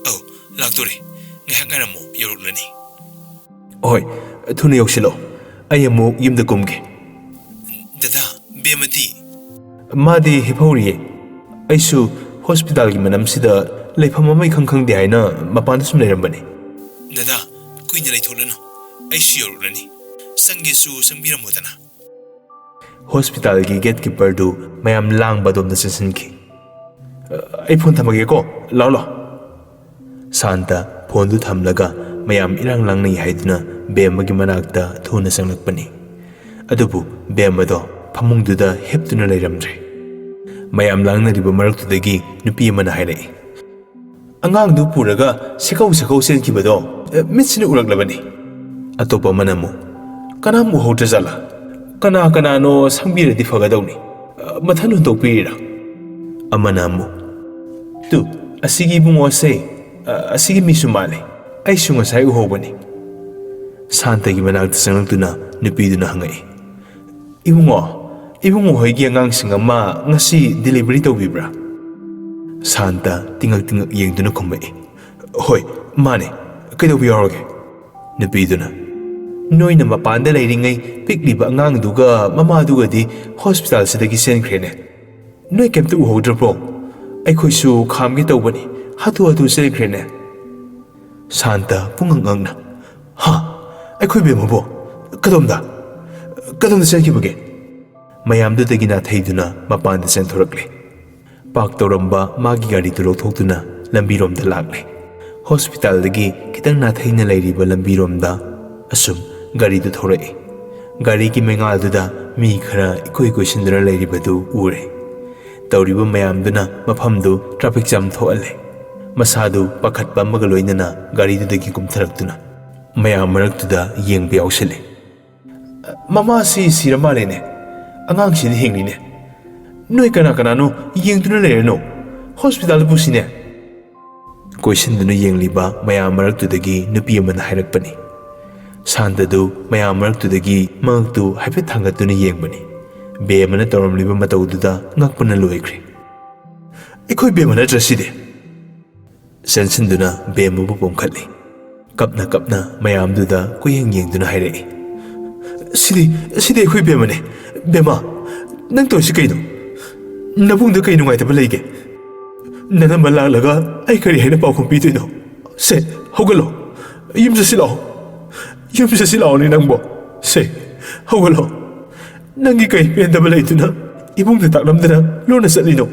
"ꯑꯧ, ꯂꯥꯛꯇꯣꯔꯦ꯫ ꯉꯥꯏꯍꯥꯛ ꯉꯥꯏꯔꯝꯃꯣ, ꯌꯧꯔꯛꯂꯅꯤ꯫" "ꯍꯣꯏ, ꯊꯨꯅ ꯌꯧꯁꯤꯜꯂꯛꯑꯣ꯫ ꯑꯩ ꯑꯃꯨꯛ ꯌꯨꯝꯗ ꯀꯨꯝꯒꯦ꯫" "ꯗꯗꯥ, ꯕꯦꯝꯃꯗꯤ?" "ꯃꯥꯗꯤ ꯍꯤꯞꯍꯧꯔꯤꯌꯦ꯫ ꯑꯩꯁꯨ ꯍꯣꯁꯄꯤꯇꯥꯜꯒꯤ ꯃꯅꯝꯁꯤꯗ ꯂꯩꯐꯝ ꯑꯃ ꯏꯈꯪ ꯈꯪꯗꯦ ꯍꯥꯏꯅ ꯃꯄꯥꯟꯗ ꯁꯨꯝ ꯂꯩꯔꯝꯕꯅꯤ꯫" "ꯗꯗꯥ, ꯀꯨꯏꯅ ꯂꯩꯊꯣꯛꯂꯅꯨ꯫ ꯑꯩꯁꯨ ꯌꯧꯔꯛꯂꯅꯤ꯫ ꯆꯪꯒꯦꯁꯨ ꯆꯪꯕꯤꯔꯝꯃꯣꯗꯅ꯫" ꯍꯣꯁꯄꯤꯇꯥꯜꯒꯤ ꯒꯦꯠ ꯀꯤꯄꯔꯗꯨ ꯃꯌꯥꯝ ꯂꯥꯡꯕ ꯑꯗꯣꯝꯗ ꯆꯪꯁꯤꯟꯈꯤ꯫ "ꯑꯩ ꯐꯣꯟ ꯊꯝꯃꯒꯦꯀꯣ, ꯂꯥꯛꯑꯣ, ꯂꯥꯛꯑꯣ꯫" ꯁꯥꯟꯇ ꯐꯣꯟꯗꯨ ꯊꯝꯂꯒ ꯃꯌꯥꯝ ꯏꯔꯥꯡ ꯂꯥꯡꯅꯩ ꯍꯥꯏꯗꯨꯅ ꯕꯦꯝꯃꯒꯤ ꯃꯅꯥꯛꯇ ꯊꯨꯅ ꯆꯪꯂꯛꯄꯅꯤ꯫ ꯑꯗꯨꯕꯨ ꯕꯦꯝꯃꯗꯣ ꯐꯃꯨꯡꯗꯨꯗ ꯍꯤꯞꯇꯨꯅ ꯂꯩꯔꯝꯗ꯭ꯔꯦ꯫ ꯃꯌꯥꯝ ꯂꯥꯡꯅꯔꯤꯕ ꯃꯔꯛꯇꯨꯗꯒꯤ ꯅꯨꯄꯤ ꯑꯃꯅ ꯍꯥꯏꯔꯛꯏ, "ꯑꯉꯥꯡꯗꯨ ꯄꯨꯔꯒ ꯁꯦꯀꯧ ꯁꯦꯀꯧ ꯆꯦꯟꯈꯤꯕꯗꯣ, ꯑ, ꯃꯤꯠꯁꯤꯅ ꯎꯔꯛꯂꯕꯅꯤ꯫" ꯑꯇꯣꯞꯄ ꯑꯃꯅ ꯑꯃꯨꯛ, "ꯀꯅꯥꯝ ꯎꯍꯧꯗ꯭ꯔꯖꯥꯠꯂꯥ? ꯀꯅꯥ ꯀꯅꯥꯅꯣ ꯁꯪꯕꯤꯔꯗꯤ ꯐꯒꯗꯧꯅꯤ꯫ ꯑ, ꯃꯊꯟ ꯍꯨꯟꯗꯣꯛꯄꯤꯔꯤꯔꯥ?" ꯑꯃꯅ ꯑꯃꯨꯛ, "ꯇꯨ, ꯑꯁꯤꯒꯤ ꯏꯕꯨꯡꯉꯣꯁꯦ, ꯑ, ꯑꯁꯤꯒꯤ ꯃꯤꯁꯨ ꯃꯥꯜꯂꯦ꯫ ꯑꯩꯁꯨ ꯉꯁꯥꯏ ꯎꯍꯧꯕꯅꯤ꯫" ꯁꯥꯟꯇꯒꯤ ꯃꯅꯥꯛꯇ ꯆꯪꯂꯛꯇꯨꯅ ꯅꯨꯄꯤꯗꯨꯅ ꯍꯪꯉꯛꯏ, "ꯏꯕꯨꯡꯉꯣ, ꯏꯕꯨꯡꯉꯣ ꯍꯣꯏꯒꯤ ꯑꯉꯥꯡꯁꯤꯡ ꯑꯃ ꯉꯁꯤ ꯗꯤꯂꯤꯚꯔꯤ ꯇꯧꯕꯤꯕ꯭ꯔꯥ?" ꯁꯥꯟꯇ ꯇꯤꯡꯉꯛ ꯇꯤꯡꯉꯛ ꯌꯦꯡꯗꯨꯅ ꯈꯨꯝꯃꯛꯏ, "ꯍꯣꯏ, ꯃꯥꯅꯦ꯫ ꯀꯩꯗꯧꯕ ꯌꯥꯎꯔꯒꯦ?" ꯅꯨꯄꯤꯗꯨꯅ, "ꯅꯣꯏꯅ ꯃꯄꯥꯟꯗ ꯂꯩꯔꯤꯉꯩ ꯄꯤꯛꯂꯤꯕ ꯑꯉꯥꯡꯗꯨꯒ ꯃꯃꯥꯗꯨꯒꯗꯤ ꯍꯣꯁꯄꯤꯇꯥꯜꯁꯤꯗꯒꯤ ꯆꯦꯟꯈ꯭ꯔꯦꯅꯦ꯫ ꯅꯣꯏ ꯀꯩꯝꯇ ꯎꯍꯧꯗ꯭ꯔꯕ꯭ꯔꯣ? ꯑꯩꯈꯣꯏꯁꯨ ꯈꯥꯝꯒꯦ ꯇꯧꯕꯅꯤ, ꯍꯥꯊꯨ ꯍꯥꯊꯨ ꯆꯦꯟꯈ꯭ꯔꯦꯅꯦ꯫" ꯁꯥꯟꯇ ꯄꯨꯡꯉꯛ ꯉꯛꯅ, "ꯍꯥ? ꯑꯩꯈꯣꯏ ꯕꯦꯝꯃꯕꯣ? ꯀꯗꯣꯝꯗ? ꯀꯗꯣꯝꯗ ꯆꯦꯟꯈꯤꯕꯒꯦ?" ꯃꯌꯥꯝꯗꯨꯗꯒꯤ ꯅꯥꯊꯩꯗꯨꯅ ꯃꯄꯥꯟꯗ ꯆꯦꯟꯊꯣꯔꯛꯂꯦ꯫ ꯄꯥꯔꯛ ꯇꯧꯔꯝꯕ ꯃꯥꯒꯤ ꯒꯥꯔꯤꯗꯨ ꯂꯧꯊꯣꯛꯇꯨꯅ ꯂꯝꯕꯤꯔꯣꯝꯗ ꯂꯥꯛꯂꯦ꯫ ꯍꯣꯁꯄꯤꯇꯥꯜꯗꯒꯤ ꯈꯤꯇꯪ ꯅꯥꯊꯩꯅ ꯂꯩꯔꯤꯕ ꯂꯝꯕꯤꯔꯣꯝꯗ ꯑꯁꯨꯝ ꯒꯥꯔꯤꯗꯨ ꯊꯧꯔꯛꯏ꯫ ꯒꯥꯔꯤꯒꯤ ꯃꯩꯉꯥꯜꯗꯨꯗ ꯃꯤ ꯈꯔ ꯏꯀꯣꯏ ꯀꯣꯏꯁꯤꯟꯗꯨꯅ ꯂꯩꯔꯤꯕꯗꯨ ꯎꯔꯦ꯫ ꯇꯧꯔꯤꯕ ꯃꯌꯥꯝꯗꯨꯅ ꯃꯐꯝꯗꯨ ꯇ꯭ꯔꯥꯐꯤꯛ ꯖꯥꯝ ꯊꯣꯛꯍꯜꯂꯦ꯫ ꯃꯁꯥꯗꯨ ꯄꯥꯈꯠꯄ ꯑꯃꯒ ꯂꯣꯏꯅꯅ ꯒꯥꯔꯤꯗꯨꯗꯒꯤ ꯀꯨꯝꯊꯔꯛꯇꯨꯅ ꯃꯌꯥꯝ ꯃꯔꯛꯇꯨꯗ ꯌꯦꯡꯕ ꯌꯥꯎꯁꯤꯜꯂꯦ꯫ "ꯃꯃꯥꯁꯤ ꯁꯤꯔ ꯃꯥꯜꯂꯦꯅꯦ꯫ ꯑꯉꯥꯡꯁꯤꯗꯤ ꯍꯤꯡꯂꯤꯅꯦ꯫ ꯅꯣꯏ ꯀꯅꯥ ꯀꯅꯥꯅꯣ ꯌꯦꯡꯗꯨꯅ ꯂꯩꯔꯅꯣ? ꯍꯣꯁꯄꯤꯇꯥꯜꯗ ꯄꯨꯁꯤꯅꯦ꯫" ꯀꯣꯏꯁꯤꯟꯗꯨꯅ ꯌꯦꯡꯂꯤꯕ ꯃꯌꯥꯝ ꯃꯔꯛꯇꯨꯗꯒꯤ ꯅꯨꯄꯤ ꯑꯃꯅ ꯍꯥꯏꯔꯛꯄꯅꯤ꯫ ꯁꯥꯟꯇꯗꯨ ꯃꯌꯥꯝ ꯃꯔꯛꯇꯨꯗꯒꯤ ꯃꯉꯛꯇꯨ ꯍꯥꯏꯐꯦꯠ ꯊꯥꯡꯒꯠꯇꯨꯅ ꯌꯦꯡꯕꯅꯤ꯫ ꯕꯦꯝꯃꯅ ꯇꯧꯔꯝꯂꯤꯕ ꯃꯇꯧꯗꯨꯗ ꯉꯛꯄꯅ ꯂꯣꯏꯈ꯭ꯔꯦ꯫ "ꯑꯩꯈꯣꯏ ꯕꯦꯝꯃ ꯅꯠꯇ꯭ꯔ ꯁꯤꯗꯤ?" ꯆꯦꯟꯁꯤꯟꯗꯨꯅ ꯕꯦꯝꯃꯕꯨ ꯄꯣꯝꯈꯠꯂꯤ꯫ ꯀꯞꯅ ꯀꯞꯅ ꯃꯌꯥꯝꯗꯨꯗ ꯀꯣꯏꯌꯦꯡ ꯌꯦꯡꯗꯨꯅ ꯍꯥꯏꯔꯛꯏ, "ꯁꯤꯗꯤ, ꯁꯤꯗꯤ ꯑꯩꯈꯣꯏ ꯕꯦꯝꯃꯅꯦ꯫ ꯕꯦꯝꯃ, ꯅꯪ ꯇꯧꯔꯤꯁꯤ ꯀꯩꯅꯣ? ꯅꯕꯨꯡꯗ ꯀꯩ ꯅꯨꯡꯉꯥꯏꯇꯕ ꯂꯩꯒꯦ? ꯅꯅꯝꯃ ꯂꯥꯛꯂꯒ ꯑꯩ ꯀꯔꯤ ꯍꯥꯏꯅ ꯄꯥꯎꯈꯨꯝ ꯄꯤꯗꯣꯏꯅꯣ? ꯁꯦ, ꯍꯧꯒꯠꯂꯣ꯫ ꯌꯨꯝ ꯆꯠꯁꯤ ꯂꯥꯛꯑꯣ꯫ ꯌꯨꯝ ꯆꯠꯁꯤ ꯂꯥꯛꯑꯣꯅꯦ ꯅꯪꯕꯣ꯫ ꯁꯦ, ꯍꯧꯒꯠꯂꯣ꯫ ꯅꯪꯒꯤ ꯀꯩ ꯄꯦꯟꯗꯕ ꯂꯩꯗꯨꯅ ꯏꯃꯨꯡꯗ ꯇꯥꯛꯂꯝꯗꯅ ꯂꯣꯟꯅ ꯆꯠꯂꯤꯅꯣ?"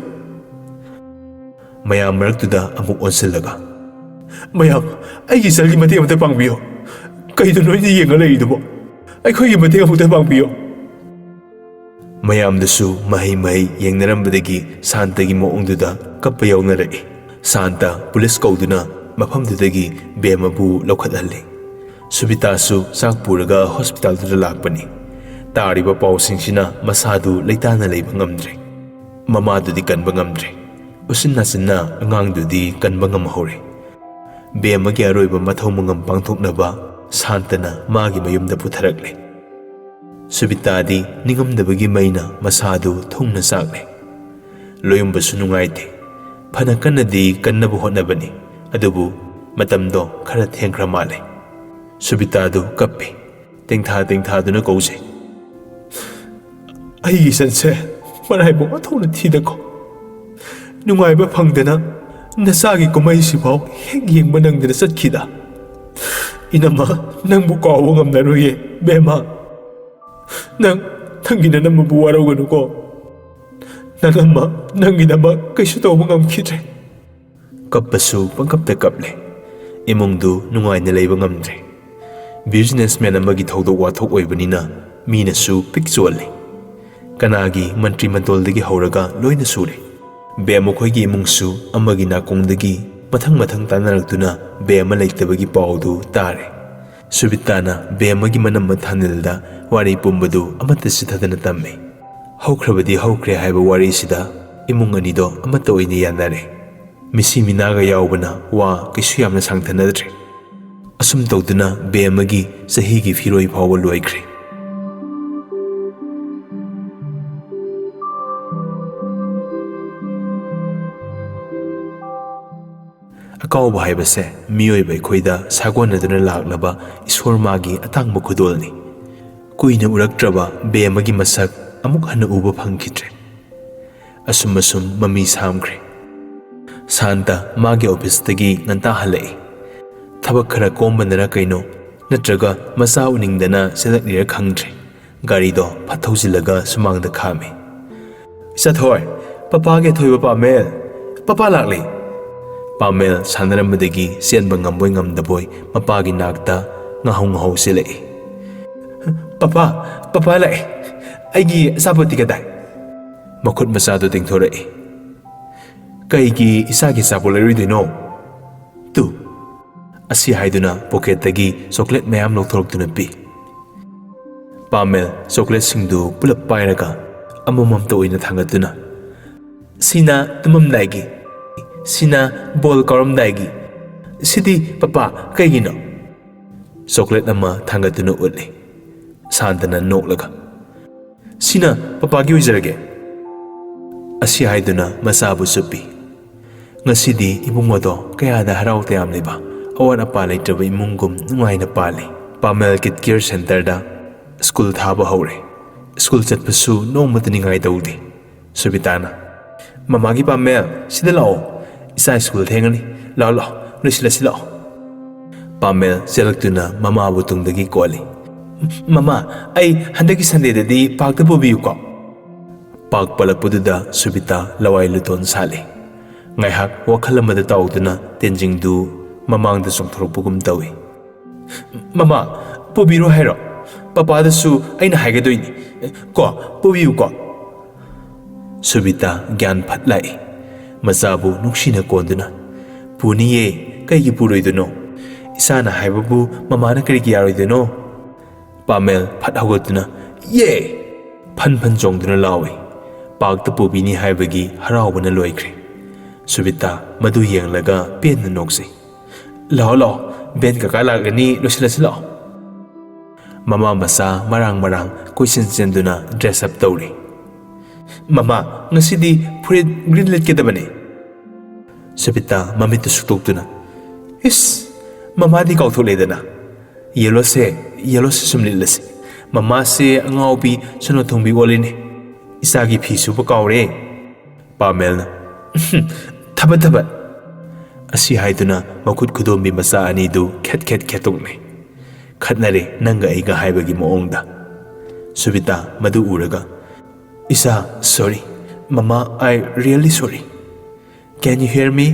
ꯃꯌꯥꯝ ꯃꯔꯛꯇꯨꯗ ꯑꯃꯨꯛ ꯑꯣꯟꯁꯤꯜꯂꯒ, "ꯃꯌꯥꯝ, ꯑꯩꯒꯤ ꯏꯆꯜꯒꯤ ꯃꯇꯦꯡ ꯑꯃꯇ ꯄꯥꯡꯕꯤꯌꯨ꯫ ꯀꯩꯗꯅꯣ ꯑꯩꯅ ꯌꯦꯡꯉ ꯂꯩꯔꯤꯗꯨꯕꯣ? ꯑꯩꯈꯣꯏꯒꯤ ꯃꯇꯦꯡ ꯑꯃꯨꯛꯇ ꯄꯥꯡꯕꯤꯌꯨ꯫" ꯃꯌꯥꯝꯗꯨꯁꯨ ꯃꯍꯩ ꯃꯍꯩ ꯌꯦꯡꯅꯔꯝꯕꯗꯒꯤ ꯁꯥꯟꯇꯒꯤ ꯃꯑꯣꯡꯗꯨꯗ ꯀꯞꯄ ꯌꯥꯎꯅꯔꯛꯏ꯫ ꯁꯥꯟꯇ ꯄꯨꯂꯤꯁ ꯀꯧꯗꯨꯅ ꯃꯐꯝꯗꯨꯗꯒꯤ ꯕꯦꯝꯃꯕꯨ ꯂꯧꯈꯠꯍꯜꯂꯤ꯫ ꯁꯨꯕꯤꯇꯥꯁꯨ ꯆꯥꯛ ꯄꯨꯔꯒ ꯍꯣꯁꯄꯤꯇꯥꯜꯗꯨꯗ ꯂꯥꯛꯄꯅꯤ꯫ ꯇꯥꯔꯤꯕ ꯄꯥꯎꯁꯤꯡꯁꯤꯅ ꯃꯁꯥꯗꯨ ꯂꯩꯇꯥꯅ ꯂꯩꯕ ꯉꯝꯗ꯭ꯔꯦ꯫ ꯃꯃꯥꯗꯨꯗꯤ ꯀꯟꯕ ꯉꯝꯗ꯭ꯔꯦ꯫ ꯎꯆꯤꯟ ꯅꯥꯆꯤꯟꯅ ꯑꯉꯥꯡꯗꯨꯗꯤ ꯀꯟꯕ ꯉꯝꯍꯧꯔꯦ꯫ ꯕꯦꯝꯃꯒꯤ ꯑꯔꯣꯏꯕ ꯃꯊꯧ ꯃꯉꯝ ꯄꯥꯡꯊꯣꯛꯅꯕ ꯁꯥꯟꯇꯅ ꯃꯥꯒꯤ ꯃꯌꯨꯝꯗ ꯄꯨꯊꯔꯛꯂꯦ꯫ ꯁꯨꯕꯤꯇꯥꯗꯤ ꯅꯤꯡꯉꯝꯗꯕꯒꯤ ꯃꯩꯅ ꯃꯁꯥꯗꯨ ꯊꯨꯡꯅ ꯆꯥꯛꯂꯦ꯫ ꯂꯣꯌꯨꯝꯕꯁꯨ ꯅꯨꯡꯉꯥꯏꯇꯦ꯫ ꯐꯅ ꯀꯟꯅꯗꯤ ꯀꯟꯅꯕ ꯍꯣꯠꯅꯕꯅꯤ, ꯑꯗꯨꯕꯨ ꯃꯇꯝꯗꯣ ꯈꯔ ꯊꯦꯡꯈ꯭ꯔ ꯃꯥꯜꯂꯦ꯫ ꯁꯨꯕꯤꯇꯥꯗꯨ ꯀꯞꯄꯤ꯫ ꯇꯦꯡꯊꯥ ꯇꯦꯡꯊꯥꯗꯨꯅ ꯀꯧꯖꯩ꯫ "ꯑꯩꯒꯤ ꯏꯆꯟꯁꯦ ꯃꯔꯥꯏꯕꯛ ꯑꯣꯟꯊꯣꯛꯅ ꯊꯤꯗꯀꯣ꯫ ꯅꯨꯡꯉꯥꯏꯕ ꯐꯪꯗꯅ ꯅꯆꯥꯒꯤ ꯀꯨꯝꯍꯩꯁꯤꯐꯥꯎ ꯍꯦꯛ ꯌꯦꯡꯕ ꯅꯪꯗꯅ ꯆꯠꯈꯤꯗ꯫ ꯏꯅꯝꯃ, ꯅꯪꯕꯨ ꯀꯥꯎꯕ ꯉꯝꯂꯔꯣꯏꯌꯦ ꯕꯦꯝꯃ꯫ ꯅꯪ ꯅꯪꯒꯤ ꯅꯅꯝꯃꯕꯨ ꯋꯥꯔꯧꯒꯅꯨꯀꯣ꯫ ꯅꯅꯝꯃ ꯅꯪꯒꯤꯗꯃꯛ ꯀꯩꯁꯨ ꯇꯧꯕ ꯉꯝꯈꯤꯗ꯭ꯔꯦ"꯫ ꯀꯞꯄꯁꯨ ꯄꯪꯀꯞꯇ ꯀꯞꯂꯦ꯫ ꯏꯃꯨꯡꯗꯨ ꯅꯨꯡꯉꯥꯏꯅ ꯂꯩꯕ ꯉꯝꯗ꯭ꯔꯦ꯫ ꯕꯤꯖꯤꯅꯦꯁꯃꯦꯟ ꯑꯃꯒꯤ ꯊꯧꯗꯣꯛ ꯋꯥꯊꯣꯛ ꯑꯣꯏꯕꯅꯤꯅ ꯃꯤꯅꯁꯨ ꯄꯤꯛ ꯆꯣꯜꯂꯦ꯫ ꯀꯅꯥꯒꯤ ꯃꯟꯇ꯭ꯔꯤ ꯃꯟꯗꯣꯜꯗꯒꯤ ꯍꯧꯔꯒ ꯂꯣꯏꯅ ꯁꯨꯔꯦ꯫ ꯕꯦꯝ ꯃꯈꯣꯏꯒꯤ ꯏꯃꯨꯡꯁꯨ ꯑꯃꯒꯤ ꯅꯥꯀꯣꯡꯗꯒꯤ ꯃꯊꯪ ꯃꯊꯪ ꯇꯥꯟꯅꯔꯛꯇꯨꯅ ꯕꯦꯝ ꯑꯃ ꯂꯩꯇꯕꯒꯤ ꯄꯥꯎꯗꯨ ꯇꯥꯔꯦ꯫ ꯁꯨꯕꯤꯇꯥꯅ ꯕꯦꯝ ꯑꯃꯒꯤ ꯃꯅꯝꯃ ꯊꯥꯅꯤꯜꯗ ꯋꯥꯔꯤ ꯄꯨꯝꯕꯗꯨ ꯑꯃꯠꯇ ꯆꯤꯊꯗꯅ ꯇꯝꯃꯤ꯫ ꯍꯧꯈ꯭ꯔꯕꯗꯤ ꯍꯧꯈ꯭ꯔꯦ ꯍꯥꯏꯕ ꯋꯥꯔꯤꯁꯤꯗ ꯏꯃꯨꯡ ꯑꯅꯤꯗꯣ ꯑꯃꯠꯇ ꯑꯣꯏꯅ ꯌꯥꯅꯔꯦ꯫ ꯃꯤꯁꯤ ꯃꯤꯅꯥꯒ ꯌꯥꯎꯕꯅ ꯋꯥ ꯀꯩꯁꯨ ꯌꯥꯝꯅ ꯁꯥꯡꯊꯅꯗ꯭ꯔꯦ꯫ ꯑꯁꯨꯝ ꯇꯧꯗꯨꯅ ꯕꯦꯝ ꯑꯃꯒꯤ ꯆꯍꯤꯒꯤ ꯐꯤꯔꯣꯏ ꯐꯥꯎꯕ ꯂꯣꯏꯈ꯭ꯔꯦ꯫ ꯑꯀꯥꯎꯕ ꯍꯥꯏꯕꯁꯦ ꯃꯤꯑꯣꯏꯕ ꯑꯩꯈꯣꯏꯗ ꯁꯥꯒꯣꯟꯅꯗꯨꯅ ꯂꯥꯛꯂꯕ ꯏꯁꯣꯔ ꯃꯥꯒꯤ ꯑꯇꯥꯡꯕ ꯈꯨꯗꯣꯜꯅꯤ꯫ ꯀꯨꯏꯅ ꯎꯔꯛꯇ꯭ꯔꯕ ꯕꯦꯝ ꯑꯃꯒꯤ ꯃꯁꯛ ꯑꯃꯨꯛ ꯍꯟꯅ ꯎꯕ ꯐꯪꯈꯤꯗ꯭ꯔꯦ꯫ ꯑꯁꯨꯝ ꯑꯁꯨꯝ ꯃꯃꯤ ꯁꯥꯝꯈ꯭ꯔꯦ꯫ ꯁꯥꯟꯇ ꯃꯥꯒꯤ ꯑꯣꯐꯤꯁꯇꯒꯤ ꯉꯟꯇꯥ ꯍꯜꯂꯛꯏ꯫ ꯊꯕꯛ ꯈꯔ ꯀꯣꯝꯕꯅꯔ ꯀꯩꯅꯣ, ꯅꯠꯇ꯭ꯔꯒ ꯃꯆꯥ ꯎꯅꯤꯡꯗꯅ ꯆꯦꯜꯂꯛꯂꯤꯔ ꯈꯪꯗ꯭ꯔꯦ, ꯒꯥꯔꯤꯗꯣ ꯐꯠ ꯊꯧꯖꯤꯜꯂꯒ ꯁꯨꯃꯥꯡꯗ ꯈꯥꯝꯃꯤ꯫ "ꯏꯆꯥꯊꯣꯏ, ꯄꯄꯥꯒꯤ ꯑꯊꯣꯏꯕ ꯄꯥꯃꯦꯜ, ꯄꯄꯥ ꯂꯥꯛꯂꯤ!" ꯄꯥꯃꯦꯜ ꯁꯥꯟꯅꯔꯝꯕꯗꯒꯤ ꯆꯦꯟꯕ ꯉꯝꯕꯣꯏ ꯉꯝꯗꯕꯣꯏ ꯃꯄꯥꯒꯤ ꯅꯥꯛꯇ ꯉꯥꯍꯧ ꯉꯥꯍꯧ ꯆꯦꯜꯂꯛꯏ꯫ "ꯄꯄꯥ, ꯄꯄꯥ ꯂꯥꯛꯑꯦ꯫ ꯑꯩꯒꯤ ꯑꯆꯥꯄꯣꯠꯇꯤ ꯀꯗꯥꯏ?" ꯃꯈꯨꯠ ꯃꯆꯥꯗꯨ ꯇꯤꯡꯊꯣꯔꯛꯏ꯫ "ꯀꯩꯒꯤ ꯏꯆꯥꯒꯤ ꯑꯆꯥꯄꯣꯠ ꯂꯩꯔꯣꯏꯗꯣꯏꯅꯣ? ꯇꯨ!" ꯑꯁꯤ ꯍꯥꯏꯗꯨꯅ ꯄꯣꯀꯦꯠꯇꯒꯤ ꯆꯣꯀ꯭ꯂꯦꯠ ꯃꯌꯥꯝ ꯂꯧꯊꯣꯔꯛꯇꯨꯅ ꯄꯤ꯫ ꯄꯥꯃꯦꯜ ꯆꯣꯀ꯭ꯂꯦꯠꯁꯤꯡꯗꯨ ꯄꯨꯂꯞ ꯄꯥꯏꯔꯒ ꯑꯃꯃꯝꯇ ꯑꯣꯏꯅ ꯊꯥꯡꯒꯠꯇꯨꯅ, "ꯁꯤꯅ ꯇꯨꯝꯃꯝꯗꯥꯏꯒꯤ, ꯁꯤꯅ ꯕꯣꯜ ꯀꯥꯎꯔꯝꯗꯥꯏꯒꯤ, ꯁꯤꯗꯤ ꯄꯄꯥ ꯀꯩꯒꯤꯅꯣ?" ꯆꯣꯀ꯭ꯂꯦꯠ ꯑꯃ ꯊꯥꯡꯒꯠꯇꯨꯅ ꯎꯠꯂꯤ꯫ ꯁꯥꯟꯇꯅ ꯅꯣꯛꯂꯒ, "ꯁꯤꯅ ꯄꯄꯥꯒꯤ ꯑꯣꯏꯖꯔꯒꯦ꯫" ꯑꯁꯤ ꯍꯥꯏꯗꯨꯅ ꯃꯆꯥꯕꯨ ꯆꯨꯞꯄꯤ꯫ ꯉꯁꯤꯗꯤ ꯏꯕꯨꯡꯉꯣꯗꯣ ꯀꯌꯥꯗ ꯍꯔꯥꯎ ꯇꯌꯥꯝꯂꯤꯕ, ꯑꯋꯥꯠ ꯑꯄꯥ ꯂꯩꯇ꯭ꯔꯕ ꯏꯃꯨꯡꯒꯨꯝ ꯅꯨꯡꯉꯥꯏꯅ ꯄꯥꯜꯂꯤ꯫ ꯄꯥꯃꯦꯜ ꯀꯤꯠ ꯀꯤꯌꯔ ꯁꯦꯟꯇꯔꯗ ꯁ꯭ꯀꯨꯜ ꯊꯥꯕ ꯍꯧꯔꯦ꯫ ꯁ꯭ꯀꯨꯜ ꯆꯠꯄꯁꯨ ꯅꯣꯡꯃꯇ ꯅꯤꯡꯉꯥꯏ ꯇꯧꯗꯦ꯫ ꯁꯨꯕꯤꯇꯥꯅ, "ꯃꯃꯥꯒꯤ ꯄꯥꯃꯦꯜ, ꯁꯤꯗ ꯂꯥꯛꯑꯣ, ꯏꯆꯥ ꯁ꯭ꯀꯨꯜ ꯊꯦꯡꯉꯅꯤ, ꯂꯥꯛꯑꯣ ꯂꯥꯛꯑꯣ, ꯂꯣꯏꯁꯤꯜꯂꯁꯤ ꯂꯥꯛꯑꯣ"꯫ ꯄꯥꯃꯦꯜ ꯆꯦꯜꯂꯛꯇꯨꯅ ꯃꯃꯥꯕꯨ ꯇꯨꯡꯗꯒꯤ ꯀꯣꯜꯂꯤ꯫ "ꯃꯃꯥ, ꯑꯩ ꯍꯟꯗꯛꯀꯤ ꯁꯟꯗꯦꯗꯗꯤ ꯄꯥꯔꯛꯇ ꯄꯨꯕꯤꯌꯨꯀꯣ"꯫ ꯄꯥꯔꯛ ꯄꯜꯂꯛꯄꯗꯨꯗ ꯁꯨꯕꯤꯇꯥ ꯂꯋꯥꯏ ꯂꯨꯇꯣꯟ ꯁꯥꯠꯂꯤ꯫ ꯉꯥꯏꯍꯥꯛ ꯋꯥꯈꯜ ꯑꯃꯗ ꯇꯥꯎꯗꯨꯅ ꯇꯦꯟꯖꯤꯡꯗꯨ ꯃꯃꯥꯡꯗ ꯆꯣꯡꯊꯣꯔꯛꯄꯒꯨꯝ ꯇꯧꯏ꯫ "ꯃꯃꯥ, ꯄꯨꯕꯤꯔꯣ ꯍꯥꯏꯔꯣ? ꯄꯄꯥꯗꯁꯨ ꯑꯩꯅ ꯍꯥꯏꯒꯗꯣꯏꯅꯤ꯫ ꯀꯣ, ꯄꯨꯕꯤꯌꯨꯀꯣ"꯫ ꯁꯨꯕꯤꯇꯥ ꯒ꯭ꯌꯥꯟ ꯐꯠ ꯂꯥꯛꯏ꯫ ꯃꯆꯥꯕꯨ ꯅꯨꯡꯁꯤꯅ ꯀꯣꯟꯗꯨꯅ, "ꯄꯨꯅꯤꯌꯦ, ꯀꯩꯒꯤ ꯄꯨꯔꯣꯏꯗꯣꯏꯅꯣ? ꯏꯆꯥꯅ ꯍꯥꯏꯕꯕꯨ ꯃꯃꯥꯅ ꯀꯔꯤꯒꯤ ꯌꯥꯔꯣꯏꯗꯣꯏꯅꯣ?" ꯄꯥꯃꯦꯜ ꯐꯠ ꯍꯧꯒꯠꯇꯨꯅ, "ꯌꯦ!" ꯐꯟ ꯐꯟ ꯆꯣꯡꯗꯨꯅ ꯂꯥꯎꯏ꯫ ꯄꯥꯔꯛꯇ ꯄꯨꯕꯤꯅꯤ ꯍꯥꯏꯕꯒꯤ ꯍꯔꯥꯎꯕꯅ ꯂꯣꯏꯈ꯭ꯔꯦ꯫ ꯁꯨꯕꯤꯇꯥ ꯃꯗꯨ ꯌꯦꯡꯂꯒ ꯄꯦꯟꯅ ꯅꯣꯛꯆꯩ꯫ "ꯂꯥꯛꯑꯣ, ꯂꯥꯛꯑꯣ, ꯕꯦꯟ ꯀꯀꯥ ꯂꯥꯛꯂꯅꯤ, ꯂꯣꯏꯁꯤꯜꯂꯁꯤ ꯂꯥꯛꯑꯣ"꯫ ꯃꯃꯥ ꯃꯆꯥ ꯃꯔꯥꯡ ꯃꯔꯥꯡ ꯀꯣꯏꯆꯦꯟ ꯆꯦꯟꯗꯨꯅ ꯗ꯭ꯔꯦꯁ ꯑꯞ ꯇꯧꯔꯤ꯫ "ꯃꯃꯥ, ꯉꯁꯤꯗꯤ ꯐꯨꯔꯤꯠ ꯒ꯭ꯔꯤꯟ ꯂꯤꯠꯀꯗꯕꯅꯦ"꯫ ꯁꯨꯕꯤꯇꯥ ꯃꯃꯤꯠꯇꯨ ꯁꯨꯛꯇꯣꯛꯇꯨꯅ, "ꯏꯁ, ꯃꯃꯥꯗꯤ ꯀꯥꯎꯊꯣꯛꯂꯦꯗꯅ꯫ ꯌꯦꯜꯂꯣꯁꯦ, ꯌꯦꯜꯂꯣꯁꯦ ꯁꯨꯝ ꯂꯤꯠꯂꯁꯤ꯫ ꯃꯃꯥꯁꯦ ꯑꯉꯥꯎꯕꯤ ꯁꯣꯅꯣ ꯊꯨꯡꯕꯤ ꯑꯣꯜꯂꯤꯅꯦ꯫ ꯏꯆꯥꯒꯤ ꯐꯤ ꯁꯨꯕ ꯀꯥꯎꯔꯦ"꯫ ꯄꯥꯃꯦꯜꯅ, "ꯊꯕꯠ ꯊꯕꯠ"꯫ ꯑꯁꯤ ꯍꯥꯏꯗꯨꯅ ꯃꯈꯨꯠ ꯈꯨꯗꯣꯝꯕꯤ ꯃꯆꯥ ꯑꯅꯤꯗꯨ ꯈꯦꯠ ꯈꯦꯠ ꯈꯦꯠꯇꯣꯛꯅꯩ꯫ ꯈꯠꯅꯔꯦ ꯅꯪꯒ ꯑꯩꯒ ꯍꯥꯏꯕꯒꯤ ꯃꯑꯣꯡꯗ꯫ ꯁꯨꯕꯤꯇꯥ ꯃꯗꯨ ꯎꯔꯒ, "ꯏꯆꯥ, sorry꯫ Mama, I really sorry꯫ Can you hear me?"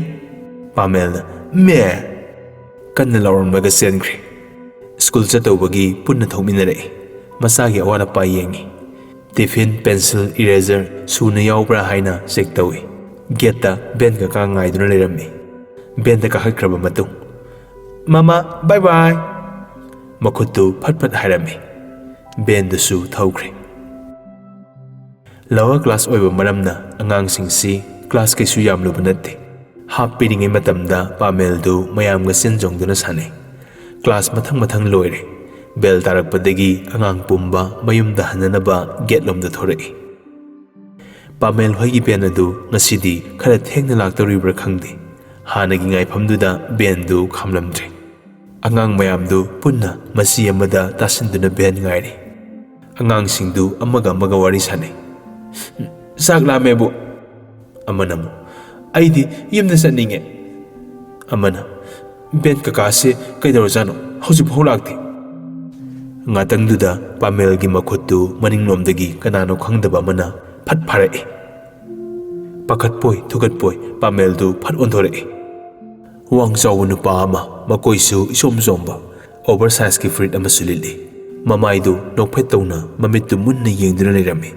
ꯄꯥꯃꯦꯜꯅ, "ꯃꯦ!" ꯀꯟꯅ ꯂꯥꯎꯔꯝꯂꯒ ꯆꯦꯟꯈ꯭ꯔꯦ꯫ ꯁ꯭ꯀꯨꯜ ꯆꯠꯇꯧꯕꯒꯤ ꯄꯨꯟꯅ ꯊꯣꯛꯃꯤꯟꯅꯔꯛꯏ꯫ ꯃꯆꯥꯒꯤ ꯑꯋꯥꯠ ꯑꯄꯥ ꯌꯦꯡꯉꯤ꯫ ꯇꯤꯐꯤꯟ, ꯄꯦꯟꯁꯤꯜ, ꯏꯔꯦꯖꯔ ꯁꯨꯅ ꯌꯥꯎꯕ꯭ꯔꯥ ꯍꯥꯏꯅ ꯆꯦꯛ ꯇꯧꯏ꯫ ꯒꯦꯠꯇ ꯕꯦꯟ ꯀꯀꯥ ꯉꯥꯏꯗꯨꯅ ꯂꯩꯔꯝꯃꯤ꯫ ꯕꯦꯟꯗ ꯀꯥꯈꯠꯈ꯭ꯔꯕ ꯃꯇꯨꯡ, "ꯃꯃꯥ, bye bye!" ꯃꯈꯨꯠꯇꯨ ꯐꯠ ꯐꯠ ꯍꯥꯏꯔꯝꯃꯤ꯫ ꯕꯦꯟꯗꯨꯁꯨ ꯊꯧꯈ꯭ꯔꯦ꯫ ꯂꯋꯥꯔ ꯀ꯭ꯂꯥꯁ ꯑꯣꯏꯕ ꯃꯔꯝꯅ ꯑꯉꯥꯡꯁꯤꯡꯁꯤ ꯀ꯭ꯂꯥꯁ ꯀꯩꯁꯨ ꯌꯥꯝꯂꯨꯕ ꯅꯠꯇꯦ꯫ ꯍꯥꯞ ꯄꯤꯔꯤꯉꯩ ꯃꯇꯝꯗ ꯄꯥꯃꯦꯜꯗꯨ ꯃꯌꯥꯝꯒ ꯆꯦꯟ ꯆꯣꯡꯗꯨꯅ ꯁꯥꯟꯅꯩ꯫ ꯀ꯭ꯂꯥꯁ ꯃꯊꯪ ꯃꯊꯪ ꯂꯣꯏꯔꯦ꯫ ꯕꯦꯜ ꯇꯥꯔꯛꯄꯗꯒꯤ ꯑꯉꯥꯡ ꯄꯨꯝꯕ ꯃꯌꯨꯝꯗ ꯍꯟꯅꯅꯕ ꯒꯦꯠꯂꯣꯝꯗ ꯊꯣꯔꯛꯏ꯫ ꯄꯥꯃꯦꯜ ꯍꯣꯏꯒꯤ ꯕꯦꯟ ꯑꯗꯨ ꯉꯁꯤꯗꯤ ꯈꯔ ꯊꯦꯡꯅ ꯂꯥꯛꯇꯧꯔꯤꯕ꯭ꯔꯥ ꯈꯪꯗꯦ꯫ ꯍꯥꯟꯅꯒꯤ ꯉꯥꯏꯐꯝꯗꯨꯗ ꯕꯦꯟꯗꯨ ꯈꯥꯝꯂꯝꯗ꯭ꯔꯦ꯫ ꯑꯉꯥꯡ ꯃꯌꯥꯝꯗꯨ ꯄꯨꯟꯅ ꯃꯆꯤ ꯑꯃꯗ ꯇꯥꯁꯤꯟꯗꯨꯅ ꯚꯦꯟ ꯉꯥꯏꯔꯤ꯫ ꯑꯉꯥꯡꯁꯤꯡꯗꯨ ꯑꯃꯒ ꯑꯃꯒ ꯋꯥꯔꯤ ꯁꯥꯅꯩ꯫ "ꯆꯥꯛ ꯂꯥꯝꯃꯦꯕꯨ"꯫ ꯑꯃꯅ ꯑꯃꯨꯛ, "ꯑꯩꯗꯤ ꯌꯨꯝꯗ ꯆꯠꯅꯤꯡꯉꯦ"꯫ ꯑꯃꯅ, "ꯚꯦꯟ ꯀꯀꯥꯁꯦ ꯀꯩꯗꯧꯔꯖꯥꯠꯅꯣ? ꯍꯧꯖꯤꯛꯐꯥꯎ ꯂꯥꯛꯇꯦ"꯫ ꯉꯥꯇꯪꯗꯨꯗ ꯄꯥꯃꯦꯜꯒꯤ ꯃꯈꯨꯠꯇꯨ ꯃꯅꯤꯡꯂꯣꯝꯗꯒꯤ ꯀꯅꯥꯅꯣ ꯈꯪꯗꯕ ꯑꯃꯅ ꯐꯠ ꯐꯥꯔꯛꯏ꯫ ꯄꯥꯈꯠꯄꯣꯏ ꯊꯨꯀꯠꯄꯣꯏ ꯄꯥꯃꯦꯜꯗꯨ ꯐꯠ ꯑꯣꯟꯊꯣꯔꯛꯏ꯫ ꯋꯥꯡ ꯆꯥꯎꯕ ꯅꯨꯄꯥ ꯑꯃ, ꯃꯀꯣꯏꯁꯨ ꯏꯆꯣꯝ ꯆꯣꯝꯕ, ꯑꯣꯚꯔ ꯁꯥꯏꯖꯀꯤ ꯐꯨꯔꯤꯠ ꯑꯃꯁꯨ ꯂꯤꯠꯂꯤ꯫ ꯃꯃꯥꯏꯗꯨ ꯅꯣꯛꯐꯦꯠ ꯇꯧꯅ ꯃꯃꯤꯠꯇꯨ ꯃꯨꯟꯅ ꯌꯦꯡꯗꯨꯅ ꯂꯩꯔꯝꯃꯤ꯫